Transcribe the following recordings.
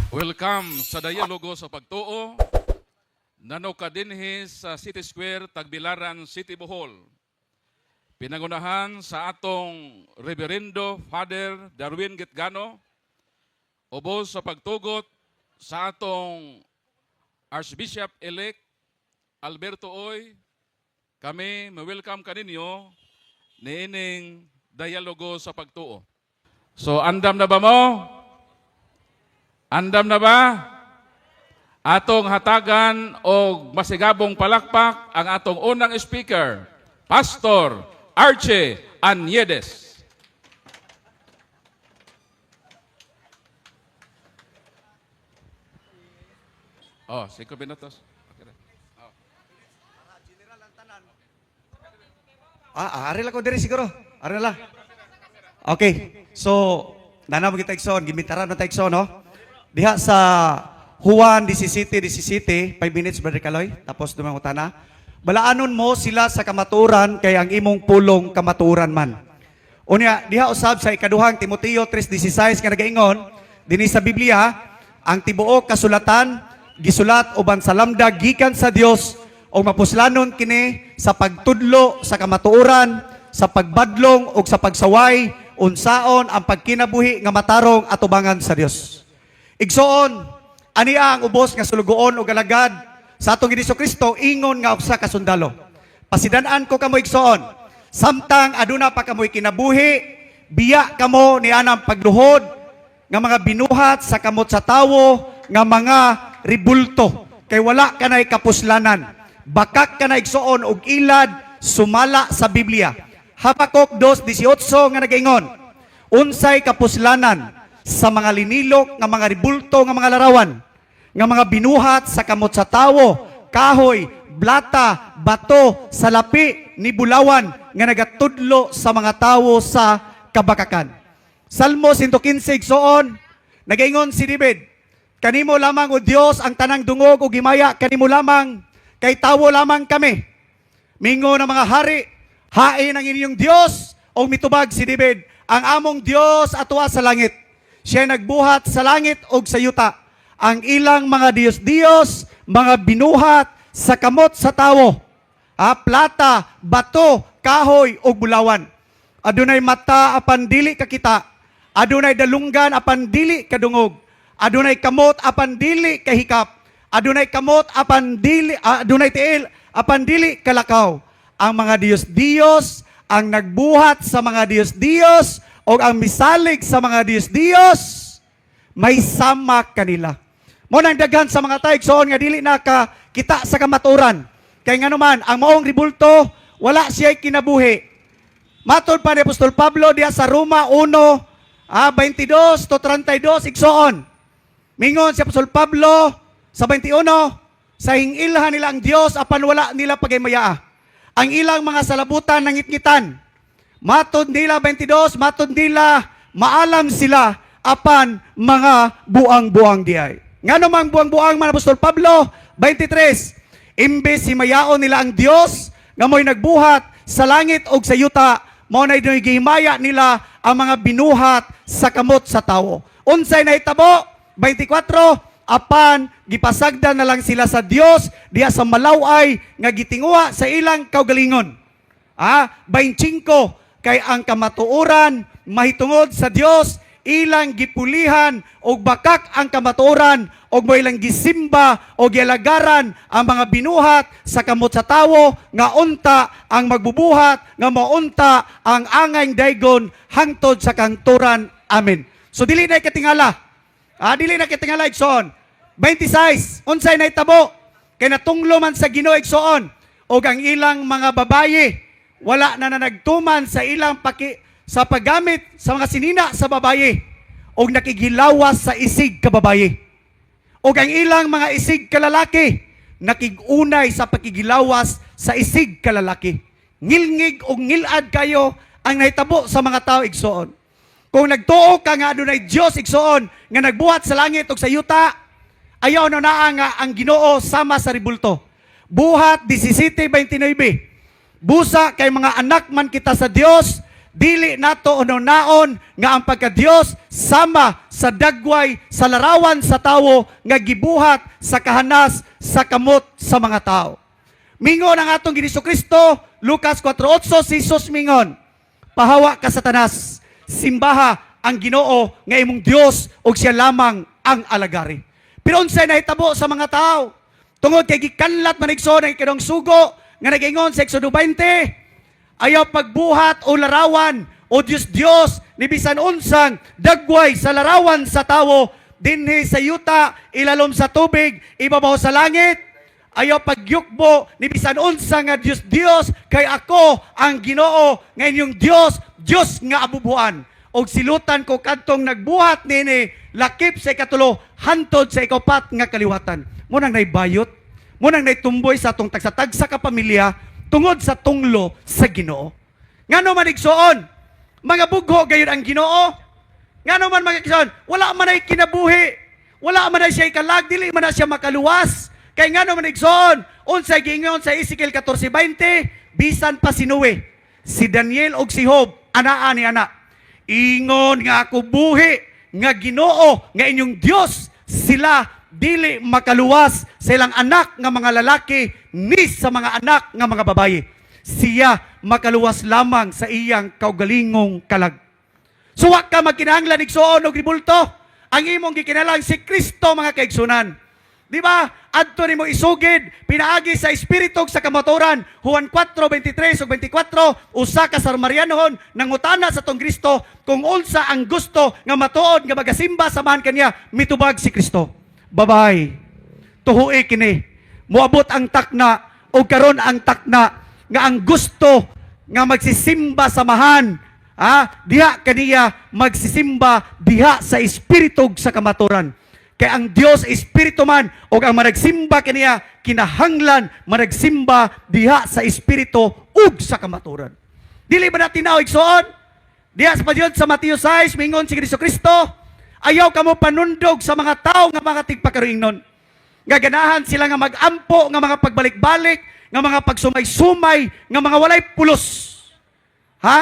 Welcome sa Dialogo sa Pagtuo. Nano kadinhi sa City Square, Tagbilaran City, Bohol. Pinangunahan sa atong Reverendo Father Darwin Gitgano, ubos sa pagtugot sa atong Archbishop-elect Alberto Oy, kami ma-welcome kaninyo niining Dialogo sa Pagtuo. So andam na ba mo? Andam na ba? Atong hatagan og masigabong palakpak ang atong unang speaker, Pastor Archie Anyedes. Oh, 5 minutos. Okay na. Ah, ari lang ko diri siguro. Ari lang. Okay. So, nana mo kita igsoon, gimitaran na ta igsoon, no? Diha sa Juan 17:17, 5 minutes, Brother Kaloy, tapos dumangutan na. Balaanon mo sila sa kamatuoran kay ang imong pulong kamatuoran man. Unya, diha usab sa ikaduhang Timoteo 3:16 nga nagaingon, dinhi sa Biblia, ang tibuok kasulatan gisulat uban sa lamda gikan sa Dios ug mapuslanon kini sa pagtudlo sa kamatuoran, sa pagbadlong ug sa pagsaway unsaon ang pagkinabuhi nga matarong atubangan sa Dios. Igsoon, ania ang ubos nga sulugoon ug alagad sa atong Hesus Kristo ingon nga usa ka sundalo. Pasidan-an ko kamo, igsoon, samtang aduna pa kamoy kinabuhi, biya kamo ni anang pagluhod nga mga binuhat sa kamot sa tawo nga mga ribulto kay wala kanay kapuslanan. Bakak kanay, igsoon, og ilad sumala sa Biblia. Habakuk 2:18 nga nagaingon, unsay kapuslanan sa mga linilok nga mga ribulto nga mga larawan nga mga binuhat sa kamot sa tawo, kahoy, blata, bato, salapi ni bulawan nga nagatudlo sa mga tawo sa kabakakan? Salmo 115, igsoon, nagaingon si David, "Kanimo lamang, o Dios, ang tanang dungog ug himaya kanimo lamang, kay tawo lamang kami." Mingo ng mga hari, "Hain ang inyong Dios?" O mitubag si David, "Ang among Dios atuwa sa langit. Siya nagbuhat sa langit ug sa yuta. Ang ilang mga Diyos-Diyos, mga binuhat sa kamot sa tawo. Ah, plata, bato, kahoy ug bulawan. Adunay mata apan dili kakita. Adunay dalunggan apan dili kadungog. Adunay kamot apan dili kahikap. Adunay kamot apan dili adunay tiil apan dili kalakaw. Ang mga Diyos-Diyos, ang nagbuhat sa mga Diyos-Diyos o ang misalig sa mga Diyos-Diyos, may sama kanila." Mo nang daghan sa mga tawo, igsoon, nga dili na ka kita sa kamaturan. Kay ngano man ang maong ribulto wala siya kinabuhi. Matod pa ni Apostol Pablo diha sa Roma 1 22 to 32, igsoon. Mingon si Apostol Pablo sa 21, sa hingilhan nila ang Dios apan wala nila pagaymayaa. Ang ilang mga salabutan nangitngitan. Matod nila 22, matod nila maalam sila apan mga buang-buang diay. Ngano mang buang-buang man, Apostol Pablo? 23. Imbes himayaon nila ang Dios nga mo'y nagbuhat sa langit ug sa yuta, mao na gihimaya nila ang mga binuhat sa kamot sa tawo. Unsay nahitabo? 24, apan gipasagdan na lang sila sa Dios diha sa malaway nga gitinguha sa ilang kaugalingon. 25, kay ang kamatuoran mahitungod sa Dios ilang gipulihan og bakak ang kamatuoran og mo ilang gisimba o gialagaran ang mga binuhat sa kamot sa tawo nga unta ang magbubuhat nga maunta ang angay daygon hangtod sa kangturan. Amen. So dili na katingala. Dili na katingala, igsoon. 26, unsay nahitabo? Kay natunglo man sa Ginoo, igsoon, og ang ilang mga babaye wala na nagtuman sa ilang paki sa paggamit sa mga sinina sa babaye og nakigilawas sa isig kababaye. Og ang ilang mga isig kalalaki nakig-unay sa pakigilawas sa isig kalalaki. Ngilngig og ngilad kayo ang nahitabo sa mga tao, igsoon. Kung nagtuo ka nga adunay Dios, igsoon, nga nagbuhat sa langit ug sa yuta, ayaw na naa nga ang Ginoo sama sa ribulto. Buhat 17:29. Busa kay mga anak man kita sa Dios, dili nato unaon nga ang pagka-Dios sama sa dagway sa larawan sa tawo nga gibuhat sa kahanas sa kamot sa mga tao. Mingon ang atong Ginoong Kristo, Lucas 4:8, si Jesus mingon, "Pahawa ka, Satanas, simbaha ang Ginoo nga imong Dios ug siya lamang ang alagari." Pero unsay nahitabo sa mga tao? Tungod kay gikanlat man, igsoon, ang ikaduhang sugo nga nag-ingon sa Exodo 20, ayaw pagbuhat o larawan o Diyos Diyos ni bisan unsang dagway sa larawan sa tawo dinhi sa yuta, ilalom sa tubig, ibabaw sa langit. Ayaw pagyukbo ni bisan unsa nga Dios Dios, kay ako ang Ginoo nga inyong Dios, Dios nga abubuan. Og silutan ko kadtong nagbuhat nini lakip sa ikatulo hantod sa ikaupat nga kaliwatan. Mao nang naibayot, mao nang naitumboy sa atong tagsa-tagsa ka pamilya tungod sa tunglo sa Ginoo. Ngano man, igsoon, mga bugho gayon ang Ginoo? Ngano man, mga igsoon, wala man ay kinabuhi? Wala man ay siya ikalag, dili man na siya makaluwas. Kay ngano man, igsoon, unsay giingon sa Ezekiel 14:20, bisan pa si Noe, si Daniel og si Job, anaa ni ana. "Ingon nga ako buhi nga Ginoo nga inyong Dios, sila dili makaluwas sa ilang anak nga mga lalaki ni sa mga anak nga mga babaye. Siya makaluwas lamang sa iyang kaugalingong kalag." So wa ka magkinahanglan, igsuon, og ribulto. Ang imong gikinahanglan si Kristo, mga kaigsunan. Di ba? Adto nimo isugid pinaagi sa espiritu ug sa kamatuoran. Juan 4:23 ug 24, usa ka Samarianhon nangutana sa atong Kristo kung unsa ang gusto nga matuod nga magasimba samahan kaniya. Mitubag si Kristo, "Babay, tuhui kini. Moabot ang takna o karon ang takna nga ang gusto nga magsisimba samahan, diha kaniya magsisimba diha sa espiritu ug sa kamatuoran. Kay ang Dios espiritu man ug ang managsimba kaniya kinahanglan managsimba diha sa espiritu ug sa kamatuoran." Dili ba na tinaw, igsoon? Diha sa padyon sa Mateo 6, mingon si Kristo Kristo, "Ayaw kamo panundog sa mga tao nga mga tigpakaroingnon. Nga ganahan sila nga magampo nga mga pagbalik-balik, nga mga pagsumay-sumay, nga mga walay pulos." Ha?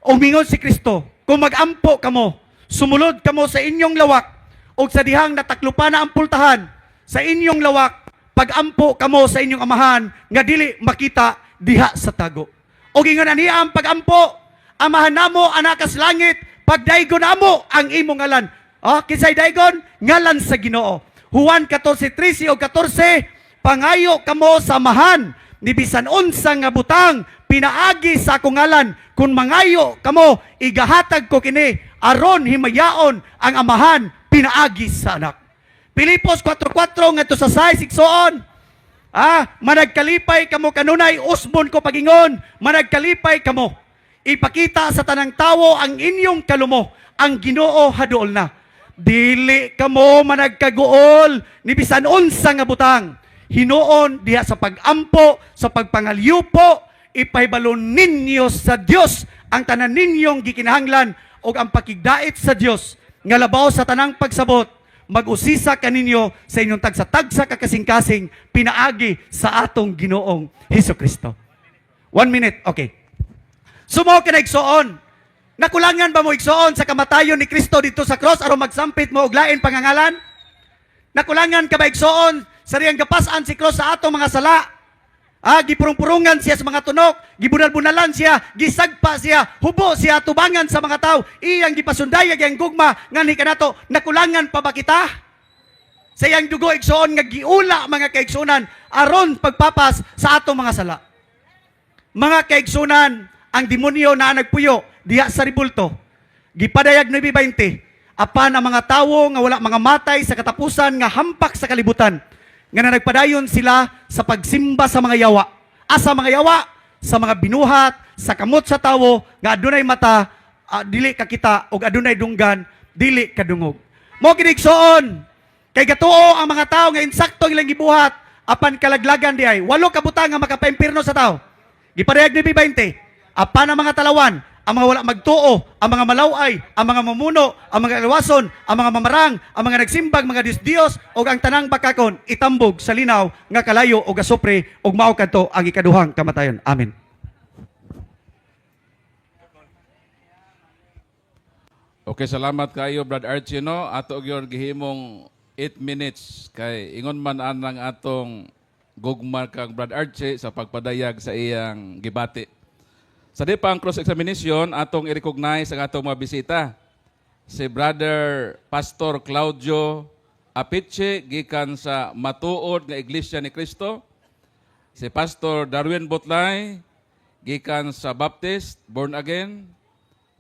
Umingon si Kristo, "Kung magampo kamo, sumulod kamo sa inyong lawak, o sa dihang nataklupan na ang pultahan, sa inyong lawak, pagampo kamo sa inyong amahan, nga dili makita diha sa tago." O ingon niya ang pagampo, "Amahan namo, anaa kas langit, pagdaygon namo ang imong ngalan." Oh, kinsay daygon? Ngalan sa Ginoo. Juan 14:13 o 14, "Pangayo kamo sa Amahan ni bisan unsa nga butang pinaagi sa akong ngalan. Kung mangayo kamo, igahatag ko kini aron himayaon ang Amahan pinaagi sa Anak." Pilipos 4:4 ngadto sa 6, igsoon. Managkalipay kamo kanunay, usbon ko pagingon, managkalipay kamo. Ipakita sa tanang tawo ang inyong kalumo, ang Ginoo haduol na. Dili kamo managkaguol ni bisan unsa nga butang. Hinuon diha sa pagampo, sa pagpangalyupo, ipahibalo ninyo sa Dios ang tanan ninyong gikinahanglan ug ang pakigdait sa Dios nga labaw sa tanang pagsabot mag-usisa kaninyo sa inyong tagsa-tagsa kakasing-kasing pinaagi sa atong Ginoong Hesus Kristo. One minute, okay. So mao ka na, igsoon. Nakulangan ba mo, igsoon, sa kamatayon ni Kristo dito sa cross aron magsampit mo og lain pangangalan? Nakulangan ka ba, igsoon, sa riyang gapasan si cross sa atong mga sala? Gipurong-purungan siya sa mga tunok, gibunal-bunalan siya, gisagpa siya, hubo siya tubangan sa mga tao, iyang gipasundayag ang gugma nganhi kanato. Nakulangan pa ba kita? Sa iyang dugo, igsoon, nga giula, mga kaigsunan, aron pagpapas sa atong mga sala. Mga kaigsunan, ang demonyo na nagpuyo diha sa ribulto. Gipadayag 9:20, apan ang mga tawo nga wala mga matay sa katapusan nga hampak sa kalibutan, nga na nagpadayon sila sa pagsimba sa mga yawa. Asa mga yawa? Sa mga binuhat, sa kamot sa tawo, nga adunay mata, dili kakita, ug adunay dunggan, dili kadungog. Mao kini, igsoon, kay gatuo ang mga tao nga insakto ang ilang gibuhat, apan kalaglagan di ay. Walo ka butang nga makapaimpirno sa tao. Gipadayag 9:20, apan ang mga talawan, ang mga wala magtuo, ang mga malaway, ang mga mamuno, ang mga kaliwason, ang mga mamarang, ang mga nagsimbag mga Diyos-Diyos, o ang tanang bakakon, itambog sa linaw nga kalayo o asupre, ug mao kadto ang ikaduhang kamatayon. Amen. Okay, salamat kayo, Brad Archie, no? Ato gyud gihimong 8 minutes kay ingon man anang atong gugma kang Brad Archie sa pagpadayag sa iyang gibati. Sa di pa ang cross-examination, atong i-recognize ang atong mga bisita. Si Brother Pastor Claudio Apiche, gikan sa Matuod nga Iglesia ni Cristo. Si Pastor Darwin Botlay, gikan sa Baptist, Born Again.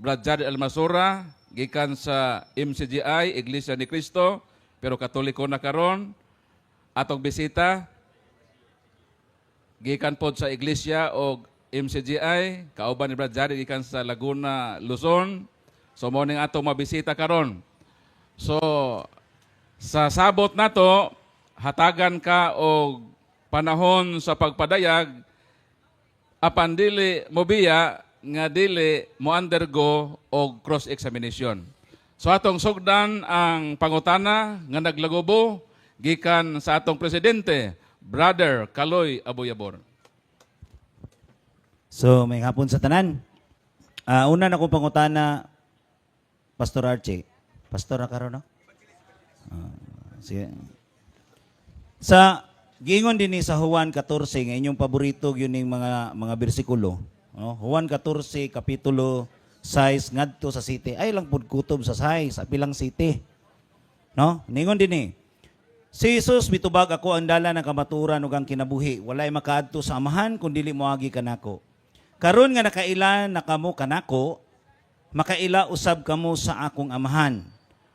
Brad Jared Almasura, gikan sa MCGI, Iglesia ni Cristo, pero Katoliko na karon. Atong bisita, gikan pod sa Iglesia og MCGI, kauban ni Brad Jared gikan sa Laguna, Luzon. So mao ning atong mabisita karon. So sa sabot nato, hatagan ka og panahon sa pagpadayag apan dili mobiya nga dili mo undergo og cross examination. So atong sugdan ang pangutana nga naglagubo gikan sa atong presidente, Brother Kaloy Aboyabor. So, maayong hapon sa tanan. Una na kong pangutana, Pastor Archie. Pastor na karon, no? Sige. Sa giingon din ni sa Juan 14 nga inyong paborito yun ning mga bersikulo, no? Juan 14 kapitulo 6 ngadto sa 7. Ay lang pud kutob sa 6, apilang 7. No? Ningon din ni si Jesus mitubag, "Ako ang dalan, ang kamatuoran ug ang kinabuhi. Walay makaadto sa Amahan kun dili moagi kanako. Karon nga nakaila na kamo kanako, makaila usab kamo sa akong Amahan.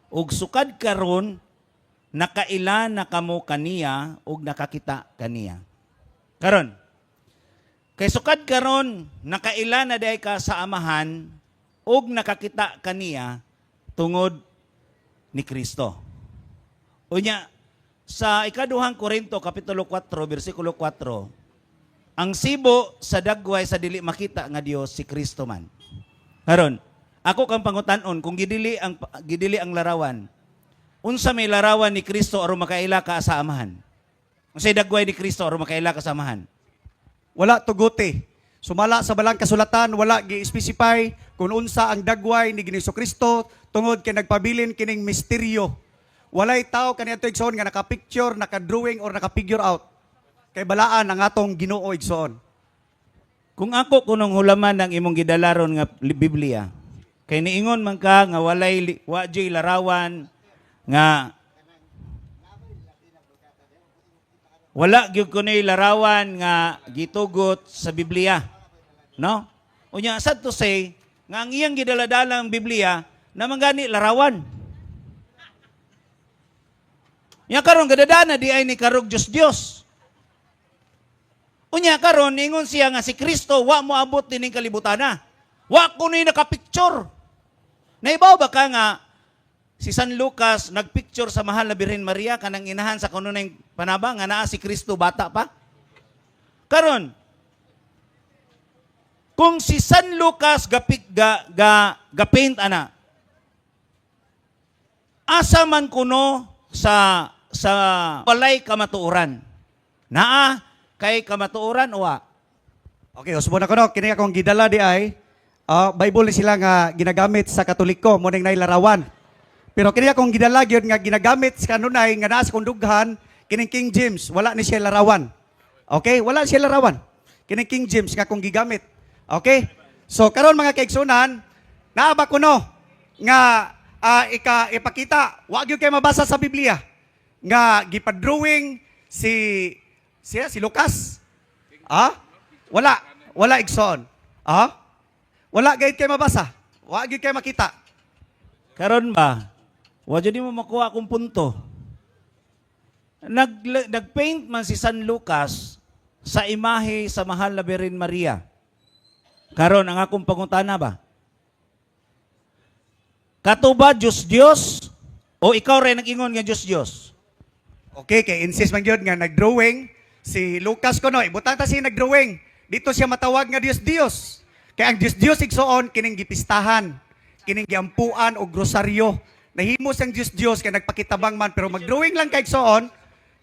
Ug sukad karon nakaila na kamo kaniya ug nakakita kaniya." Karon, kay sukad karon nakaila na diay ka sa Amahan ug nakakita kaniya tungod ni Kristo. Unya, sa Ikaduhang Korinto, Kapitulo 4, versikulo 4, ang sibo sa dagway sa dili makita nga Dios si Kristo man. Karon, ako kang pangutan-on, kung gidili ang larawan, unsa may larawan ni Kristo aron makaila ka sa Amahan? Unsay dagway ni Kristo aron makaila ka sa Amahan? Wala tuguti. Sumala sa balang kasulatan, wala gi-specify kung unsa ang dagway ni Ginoong Kristo tungod kay nagpabilin kining misteryo. Walay tao kaniadto, igsoon, nga naka-picture, naka-drawing or naka-figure out. Kay balaan ang atong Ginoo, igsoon. Kung ako kunong hulaman ng imong gidalaron nga Biblia, kay niingon man ka nga wa juy larawan nga wala gyud kunoy larawan nga gitugot sa Biblia. No? Unya, sad to say nga ang iyang gidala-dalang Biblia naman gani larawan. Nya karon gadadana di ay ni karog Dios Dios. Unya karon ningon siya nga si Kristo wa moabot dining kalibutana. Wa kunoy nakapicture. Naibaw ba ka nga si San Lucas nagpicture sa mahal na Birhen Maria kanang inahan sa kanunay panaba nga naa si Kristo bata pa? Karon, kung si San Lucas gapik ga ga, ga paint ana, asa man kuno sa walay kamatuoran? Naa kay kamatuoran o wa? Okay, usbon ako, no. Kini akong gidala di ay Bible ni sila nga ginagamit sa Katoliko, mo ning nay larawan. Pero kini akong gidala gyud nga ginagamit sa kanunay nga naa sa kundughan, kining King James, wala ni siya larawan. Okay? Wala siya larawan. Kining King James nga akong gigamit. Okay? So karon, mga kaigsunan, naa ba kuno nga ika ipakita, wa gyud kay mabasa sa Biblia nga gipa-drawing si siya si Lucas? Ah? Wala. Wala, igsoon. Ah? Wala gayud kay mabasa. Wa gyud kay makita. Karon ba, wa jud mo makuha akong punto. Nagpaint man si San Lucas sa imahe sa mahal na Birhen Maria. Karon ang akong pangutana ba? Kato ba Diyos Diyos o ikaw rin nag-ingon nga Diyos Diyos? Okay, kay insist man gyud nga nagdrawing si Lucas kuno, ibutang ta siya nagdrawing. Dito siya matawag nga Dios Dios. Kay ang Dios Dios, igsoon, kining gipistahan, kining giampuan og rosaryo. Nahimo siyang Dios Dios kay nagpakitabang man, pero magdrawing lang kay igsoon,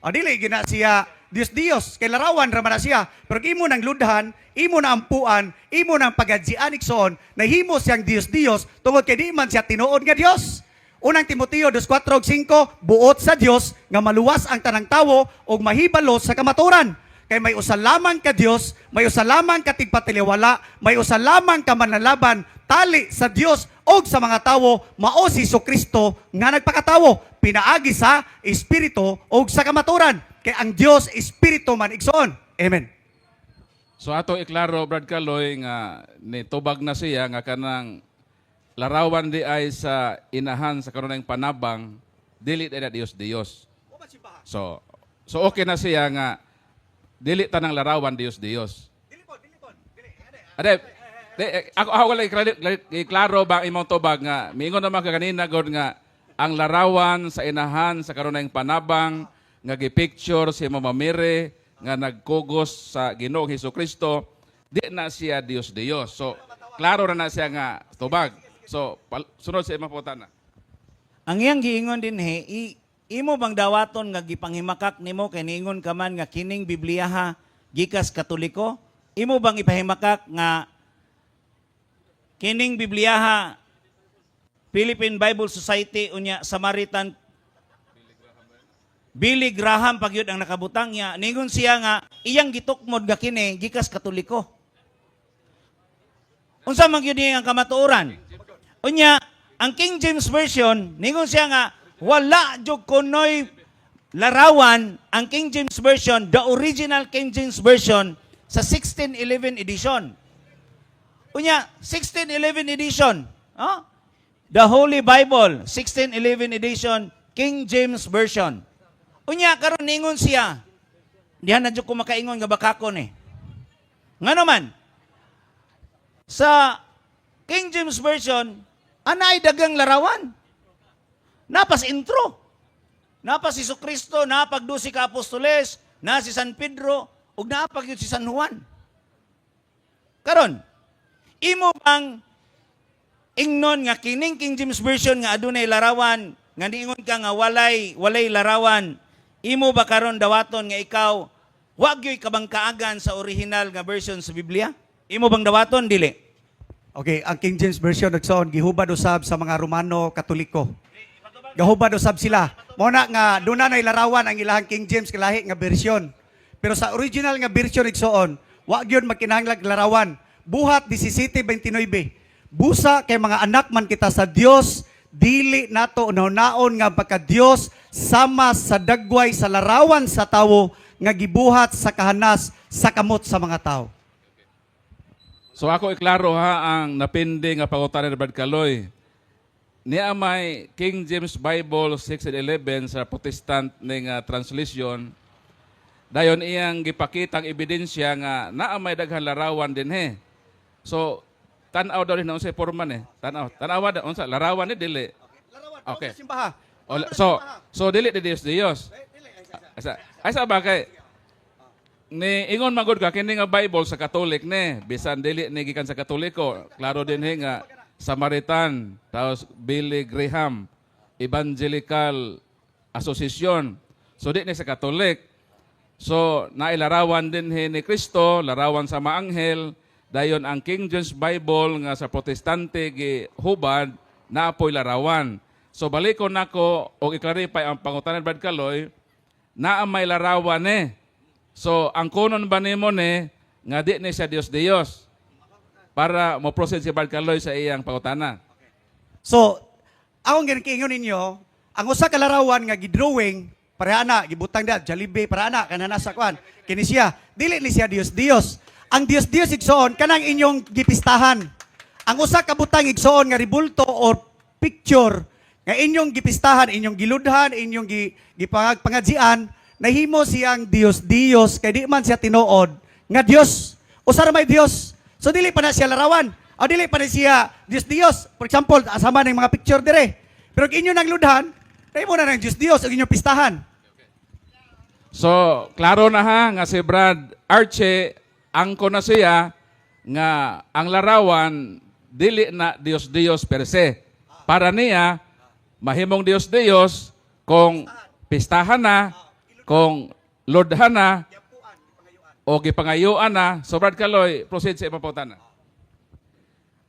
o dili gina siya Dios Dios kay larawan ra man na siya. Pero kung imo nang ludhan, imo na ampuan, imo nang pagadzian, igsoon, nahimo siyang Dios Dios tungod kay di man siya tinuod nga Dios. Unang Timoteo 2:4-5, buot sa Dios nga maluwas ang tanang tawo ug mahibalo sa kamaturan. Kay may usa lamang ka Dios, may usa lamang ka tigpatiliwala, may usa lamang ka manlalaban, tali sa Dios og sa mga tawo, mao si Kristo nga nagpakatawo, pinaagi sa Espiritu og sa kamaturan. Kay ang Dios Espiritu man, igsoon. Amen. So ato iklaro, Brad Kaloy, nga nitubag na siya nga kanang larawan di ay sa inahan sa kanunayng panabang dili na Dios Dios. So okay na siya nga dili tanang larawan Dios Dios. Ade, di, eh, ako wala iklaro ba ang imong tubag nga miingon naman ka kanina god nga ang larawan sa inahan sa kanunayng panabang nga gipicture si Mama Mary nga nagkugos sa Ginoong Hesus Kristo di na siya Dios Dios. So klaro na na siya nga tubag. So sunod sa imong pangutana. Ang iyang giingon din he, imo bang dawaton nga gipanghimakak nimo kay niingon ka man nga kining Biblia ha gikas Katoliko? Imo bang ipahimakak nga kining Biblia ha Philippine Bible Society unya Samaritan Billy Graham pagyud ang nakabutang niya? Ningon siya nga iyang gitukmod nga kini gikas Katoliko. Unsa man gyud niya ang kamatuoran? Unya, ang King James Version, ningon siya nga wala jud kunoy larawan ang King James Version, the original King James Version sa 1611 edition. Unya, 1611 edition, huh? The Holy Bible, 1611 edition, King James Version. Unya, karon ningon siya, diha na jud ko makaingon nga bakakon eh. Ngano man, sa King James Version, anay dagang larawan. Napas intro. Napas si Kristo, napag 12 ka apostoles, na si San Pedro, ug napag yun si San Juan. Karon, imo bang ingnon nga kining King James Version nga adunay larawan, nga niingon ka nga walay larawan, imo ba karon dawaton nga ikaw wa gyoy kabangkaagan sa original nga version sa Biblia? Imo bang dawaton dili? Okay, ang King James Version, igsoon, gihubad usab sa mga Romano Katoliko. Gahubad usab sila. Mao na nga duna na larawan ang ilahang King James kalahi nga version. Pero sa original nga version, igsoon, wa gyud magkinahanglag larawan. Buhat 17:29. Busa kay mga anak man kita sa Dios, dili nato naon nga pagka Dios sama sa dagway sa larawan sa tawo nga gibuhat sa kahanas sa kamot sa mga tawo. So ako iklaro ha ang napindi nga pangutana ni Brad Kaloy. Niya may King James Bible 6 and 11 sa Protestant ning translation. Dayon iyang gipakitang ebidensya nga naa may daghan larawan dinhi. So tan-aw daw rin na unsay porma ni. Tan-aw. Tan-awa da unsa larawan ni dili. Larawan Okay. sa simbaha. O, so dili di Dios Dios. Asa ay sa ba kay ni ingon magod ka kini nga Bible sa Catholic ni bisan dili ni gikan sa Katoliko, klaro dinhi nga Samaritan, tapos Billy Graham Evangelical Association, so di ni sa Catholic. So nailarawan dinhi ni Kristo, larawan sa maanghel. Dayon ang King James Bible nga sa Protestante gihubad, naapoy larawan. So balikon nako og i-clarify ang pangutana ni Brad Kaloy, naa may larawan eh. So ang kunon ba nimo ni nga di ni siya Dios Dios para mo proceed si Brad Kaloy sa iyang pangutana? So, akong ginakiingon ninyo, ang usa ka larawan nga gidrawing, pareha na, gibutang da, Jollibee, pareha na, kana nasa kuan. Kini siya, dili ni siya Dios Dios. Ang Dios Dios, igsoon, kanang inyong gipistahan. Ang usa ka butang, igsoon, nga ribulto or picture nga inyong gipistahan, inyong giludhan, inyong gipangadzian, nahimo siyang Dios Dios kay di man siya tinuod nga Dios. Usa ra may Dios. So dili pa na siya larawan. O dili pa na siya Dios Dios. For example, asama ng mga picture dire. Pero kung inyo nang ludhan, nahimo na ng Dios Dios ang inyong pistahan. So, klaro na ha nga si Brad Archie angko na siya nga ang larawan dili na Dios Dios per se. Para niya mahimong Dios Dios kung pistahan na, kung lodhan na o gipangayuan na. So Brad Kaloy, proceed sa imong pangutana.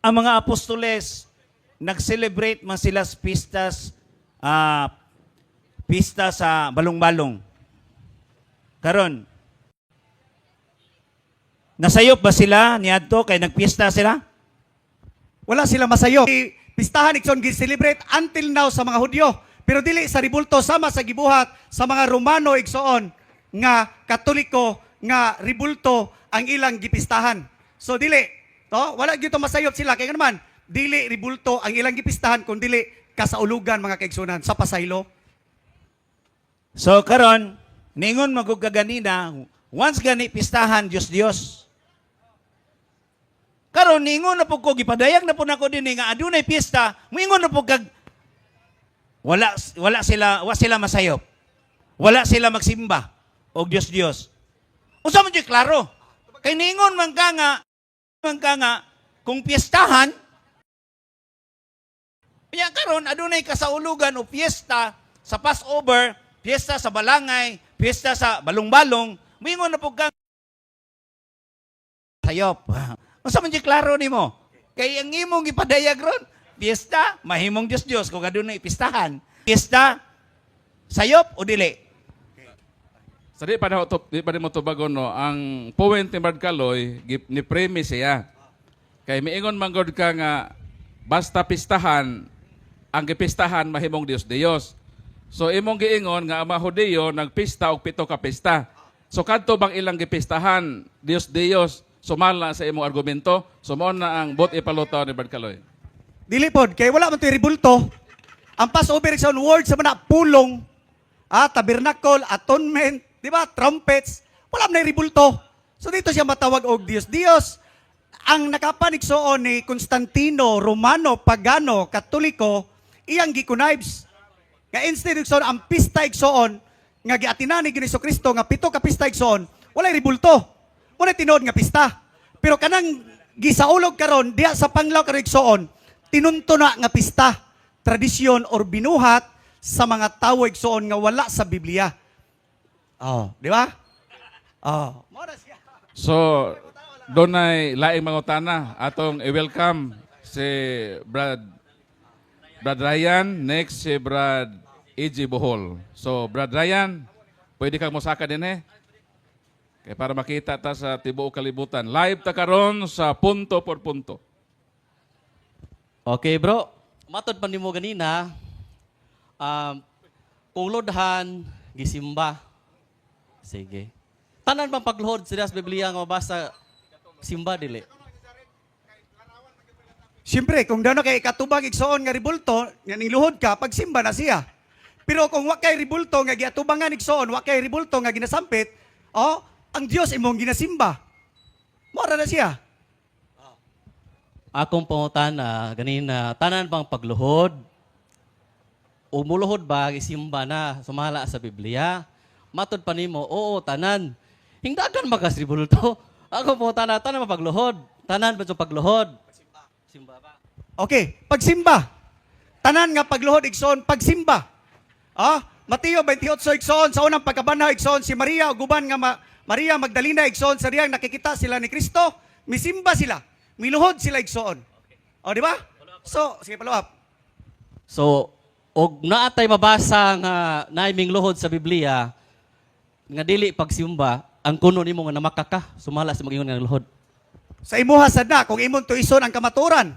Ang mga apostoles, nag-celebrate man sila sa pistas, pista sa balong-balong. Karon, nasayop ba sila niadto kay nagpista sila? Wala sila masayop. Pistahan igsoon gi-celebrate until now sa mga Hudyo. Pero dili sa ribulto sama sa gibuhat sa mga Romano igsoon nga Katoliko nga ribulto ang ilang gipistahan. So dili, to wala gyud to masayop sila kay naman dili ribulto ang ilang gipistahan kun dili kasaulugan, mga kaigsunan, sa pasaylo. So karon, ningon magug ka ganina, once gani pistahan Dios Dios. Karon ningon na pud ko, gipadayag na pud nako dinhi nga adunay pista, moingon na pud kag wala wala sila wa sila masayop. Wala sila magsimba og Dios Dios. Unsa man jud klaro? Kay ningon man ka nga kung piestahan. Kaya karon adunay kasaulugan o piyesta sa Passover, piyesta sa balangay, piyesta sa balong-balong, moingon na pud ka sayop. Unsa man jud klaro nimo? Kay ang imong gipadayag ron, piyesta, mahimong Dios Dios kung adunay pistahan. Piyesta, sayop o dili? Sa di pa na to, di pa nimo tubagon, no, ang point ni Brad Kaloy ni premise siya. Kay miingon man gud ka nga basta pistahan, ang gipistahan mahimong Dios Dios. So imong giingon nga ang mga Hudiyo nagpista og pito ka pista. So kadto bang ilang gipistahan Dios Dios sumala sa imong argumento? So mao na ang buot ipalutaw ni Brad Kaloy. Dili pod kay wala man to'y ribulto. Ang Passover sa word sa mga pulong, tabernacle, atonement, di ba? Trumpets, wala man nay ribulto. So dito siya matawag og Dios Dios. Ang nakapanigsoon ni Constantino, Romano, Pagano, Katoliko, iyang gikunibes. Nga instead igsoon ang pista igsoon nga giatinan ni Ginoong Kristo nga pito ka pista igsoon, walay ribulto. Wala tinuod nga pista. Pero kanang gisaulog karon diha sa panglaw karon igsoon, tinunto na nga pista, tradisyon or binuhat sa mga tawo igsoon nga wala sa Biblia. Oh, di ba? Oh. Mao na siya. So, dunay laing mangutana atong i-welcome si Brad Ryan, next si Brad EG Bohol. So, Brad Ryan, pwede kang mosaka din eh. Kay para makita ta sa tibuok kalibutan. Live ta karon sa Punto por Punto. Okay, bro. Matod pa nimo ganina, kung lodhan, gisimba. Sige. Tanan bang pagluhod sa Biblia nga mabasa simba dili? Siyempre, kung dano kay katubag igsoon nga ribulto, nga niluhod ka, pagsimba na siya. Pero kung wa kay ribulto nga giatubangan igsoon, wa kay ribulto nga ginasampit, oh, ang Dios imong ginasimba. Mora na siya. Akong pangutana ganina, tanan bang pagluhod? Umuluhod ba gisimba na sumala sa Biblia? Matod pa nimo, oo, tanan. Hingdagan makas ribulto. Akong pangutana, tanan ba pagluhod? Tanan ba sa pagluhod? Simba ba? Okay, pagsimba. Tanan nga pagluhod igsoon, pagsimba. Mateo 28 igsoon, sa unang pagkabanhaw igsoon si Maria ug uban nga Maria Magdalena igsoon sa diyang nakikita sila ni Kristo, misimba sila, miluhod sila igsoon. O, di ba? So, sige, follow up. So, og naatay mabasa nga naiming luhod sa Biblia nga dili pagsimba, ang kuno nimo nga namakaka sumala sa mag-ingon nga luhod. Sa imuha sad na kung imong tuison ang kamaturan.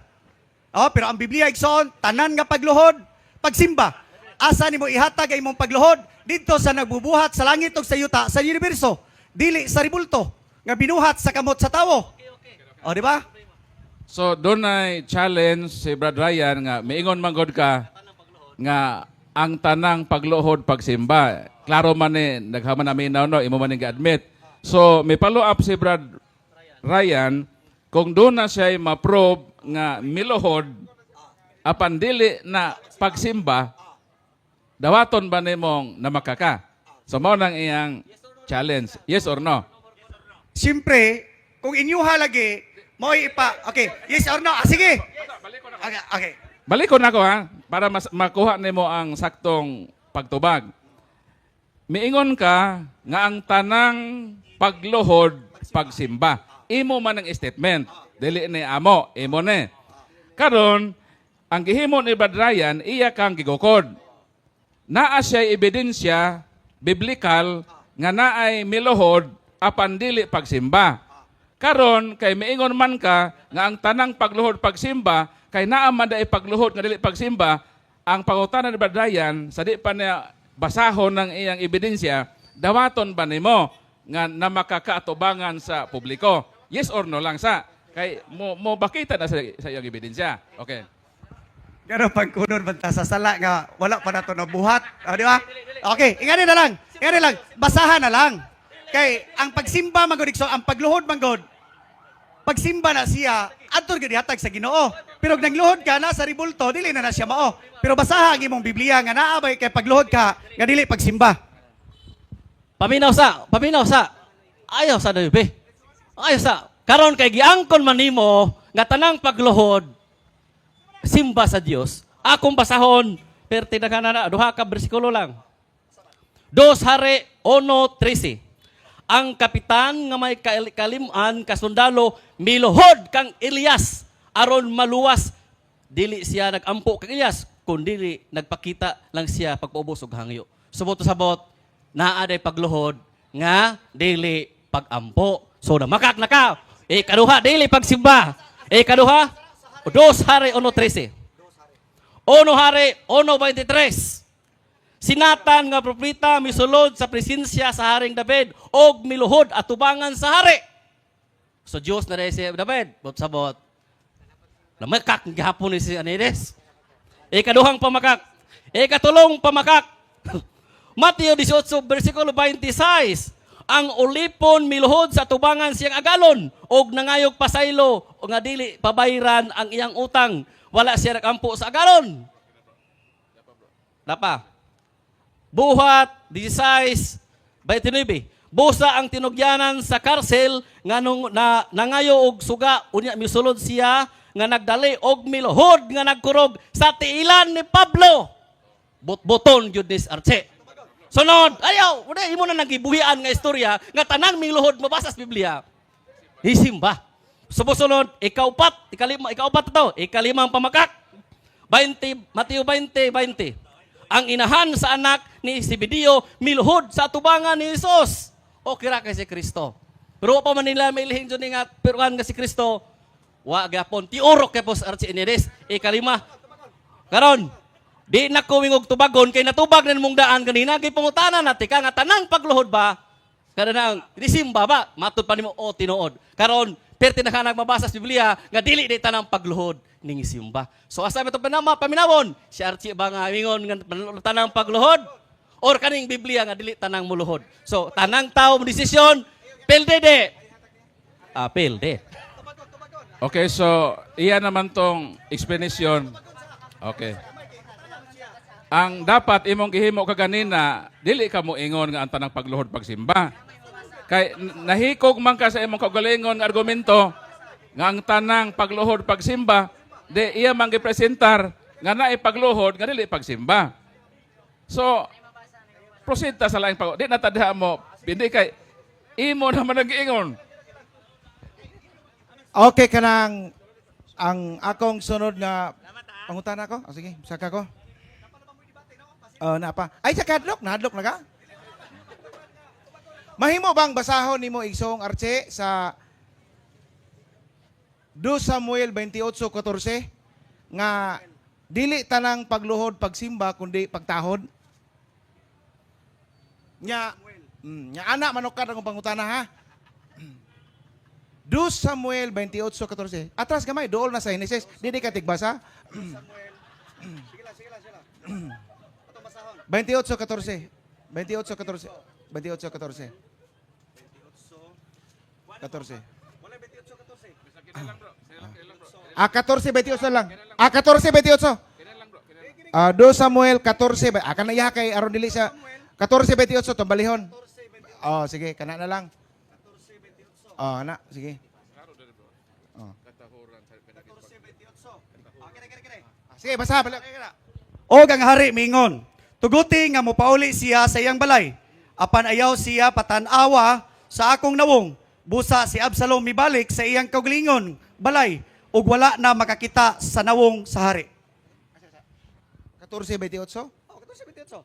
Oh, pero ang Biblia igsoon, tanan nga pagluhod, pagsimba. Asa nimo ihatag ang imong pagluhod? Didto sa nagbubuhat sa langit ug sa yuta, sa universo. Dili sa ribulto nga binuhat sa kamot sa tawo. Oh, di ba? So, dunay challenge si Brad Ryan nga miingon man gud ka nga ang tanang pagluhod pagsimba. Klaro man ni naghaman namin na no, imo man ning admit. So, may follow up si Brad Ryan kung doon na siya ma-prove nga miluhod apan dili na pagsimba, dawaton ba nimong namakaka? So mao nang iyang challenge. Yes or no? Siyempre, kung inyuha lagi, mo'y ipa. Okay, yes or no? Ah, sige. Okay. Balik ko na ako ha, para mas, makuha nimo ang saktong pagtubag. Miingon ka nga ang tanang pagluhod pagsimba. Imo man ang statement. Dili ni amo, imo ni. Karon, ang gihimo ni Brad Ryan, iya kang gigukod. Naa siya ebidensya biblical nga naay miluhod apan dili pagsimba. Karon kay miingon man ka nga ang tanang pagluhod pagsimba kay naa man dai pagluhod nga dili pagsimba, ang pangutana ni Brad Ryan sa di pa niya basahon ng iyang ebidensya, dawaton ba nimo nga na makakaatubangan sa publiko? Yes or no lang sa kay mo mo bakita na sa iyang ebidensya. Okay. Gano pagkunon banta sa sala nga wala pa nato nabuhat. O, di ba? Okay, ingani na lang. Ingani lang. Basahan na lang. Kay ang pagsimba man gud, igsoon, ang pagluhod man gud, pagsimba na siya, adto gyud ihatag sa Ginoo. Pero og nagluhod ka na sa ribulto, dili na na siya mao. Pero basaha ang imong Biblia nga naa bay kay pagluhod ka nga dili pagsimba. Paminaw sa, paminaw sa. Ayaw sa be. Ayaw sa. Karon kay giangkon man nimo nga tanang pagluhod simba sa Dios. Akong basahon perti na na duha ka bersikulo lang. 2 Hari 1:13. Ang kapitan nga may kaliman kasundalo miluhod kang Elias aron maluwas. Dili siya nagampo kang Elias kundi nagpakita lang siya pagpaubos og hangyo. Subot sabot naa day pagluhod nga dili pagampo. So namakak na ka. Ikaduha dili pagsimba. Ikaduha 2 Hari 1:13. 1 Hari 1:23. Si Nathan nga propeta misulod sa presensya sa Haring David og miluhod atubangan sa hari. So Dios na si David, bot sabot. Lamakak gihapon ni si Anides. Ikaduhang pamakak. Ikatulong pamakak. Mateo 18 versikulo 26. Ang ulipon miluhod sa tubangan siyang agalon og nangayog pasaylo o nga dili pabayran ang iyang utang. Wala siya nagampo sa agalon. Napa. Buhat 16:29. Busa ang tinugyanan sa karsel nga nung na, nangayo og suga unya misulod siya nga nagdali og miluhod nga nagkurog sa tiilan ni Pablo. Bot-boton gyud ni Arche. Sunod, ayaw, wala imo na nagibuhian nga istorya nga tanang miluhod mabasa sa Biblia. Hisimba. Sumusunod, ikaupat, ikalima, ikaupat to, ikalimang pamakak. 20, Mateo 20, 20. Ang inahan sa anak ni Zebedeo miluhod sa atubangan ni Jesus. O kira kay si Kristo. Pero wa pa man nila mailhin dyan nga peruan nga si Kristo. Wa gyapon tiurok kay pos Archie Ineres. Ikalima. Karon, di na ko mingog tubagon kay natubag na mong daan kanina kay pangutana nati ka nga tanang pagluhod ba kada na disimba ba matud pa nimo o tinuod. Karon perti na ka nagmabasa sa Biblia nga dili di tanang pagluhod ning simba. So asa man to panama paminawon si Archie ba nga mingon nga tanang pagluhod or kaning Biblia nga dili tanang muluhod. So tanang tao mo desisyon pelde de. Ah, pelde. Okay, so iya naman tong explanation. Okay. Ang dapat imong gihimo kaganina, dili ka mo ingon nga ang tanang pagluhod pagsimba. Kay nahikog man ka sa imong kaugalingon nga argumento nga ang tanang pagluhod pagsimba, di iya man gipresentar nga naay pagluhod nga dili pagsimba. So, proceed ta sa laing pag di na ta mo, hindi kay imo naman ang giingon. Okay, kanang ang akong sunod nga pangutana ko. Oh, sige, saka ko. Oh, na pa. Ay, sa kadlok, nahadlok na ka? Mahimo bang basahon nimo igsoong Arche sa 2 Samuel 28:14 nga dili tanang pagluhod pagsimba kundi pagtahod? Nya, nya ana manukad ang pangutana ha. 2 Samuel 28:14. Atras gamay, dool na sa Genesis. Dili ka tigbasa. 28:14. 28:14. 28:14. 14. Ah, 14:28 lang. Ah, 14:28. Ah, 2 Samuel 14. Ah, kana iya kay aron dili sa 14:28 tong balihon. Oh, sige, kana na lang. Oh, na, sige. Oh. Ah, sige, basa balik. Og ang hari mingon, tuguti nga mopauli siya sa iyang balay. Apan ayaw siya patan-awa sa akong nawong. Busa si Absalom mibalik sa iyang kaugalingon balay ug wala na makakita sa nawong sa hari. 14:28? Oh, 14:28.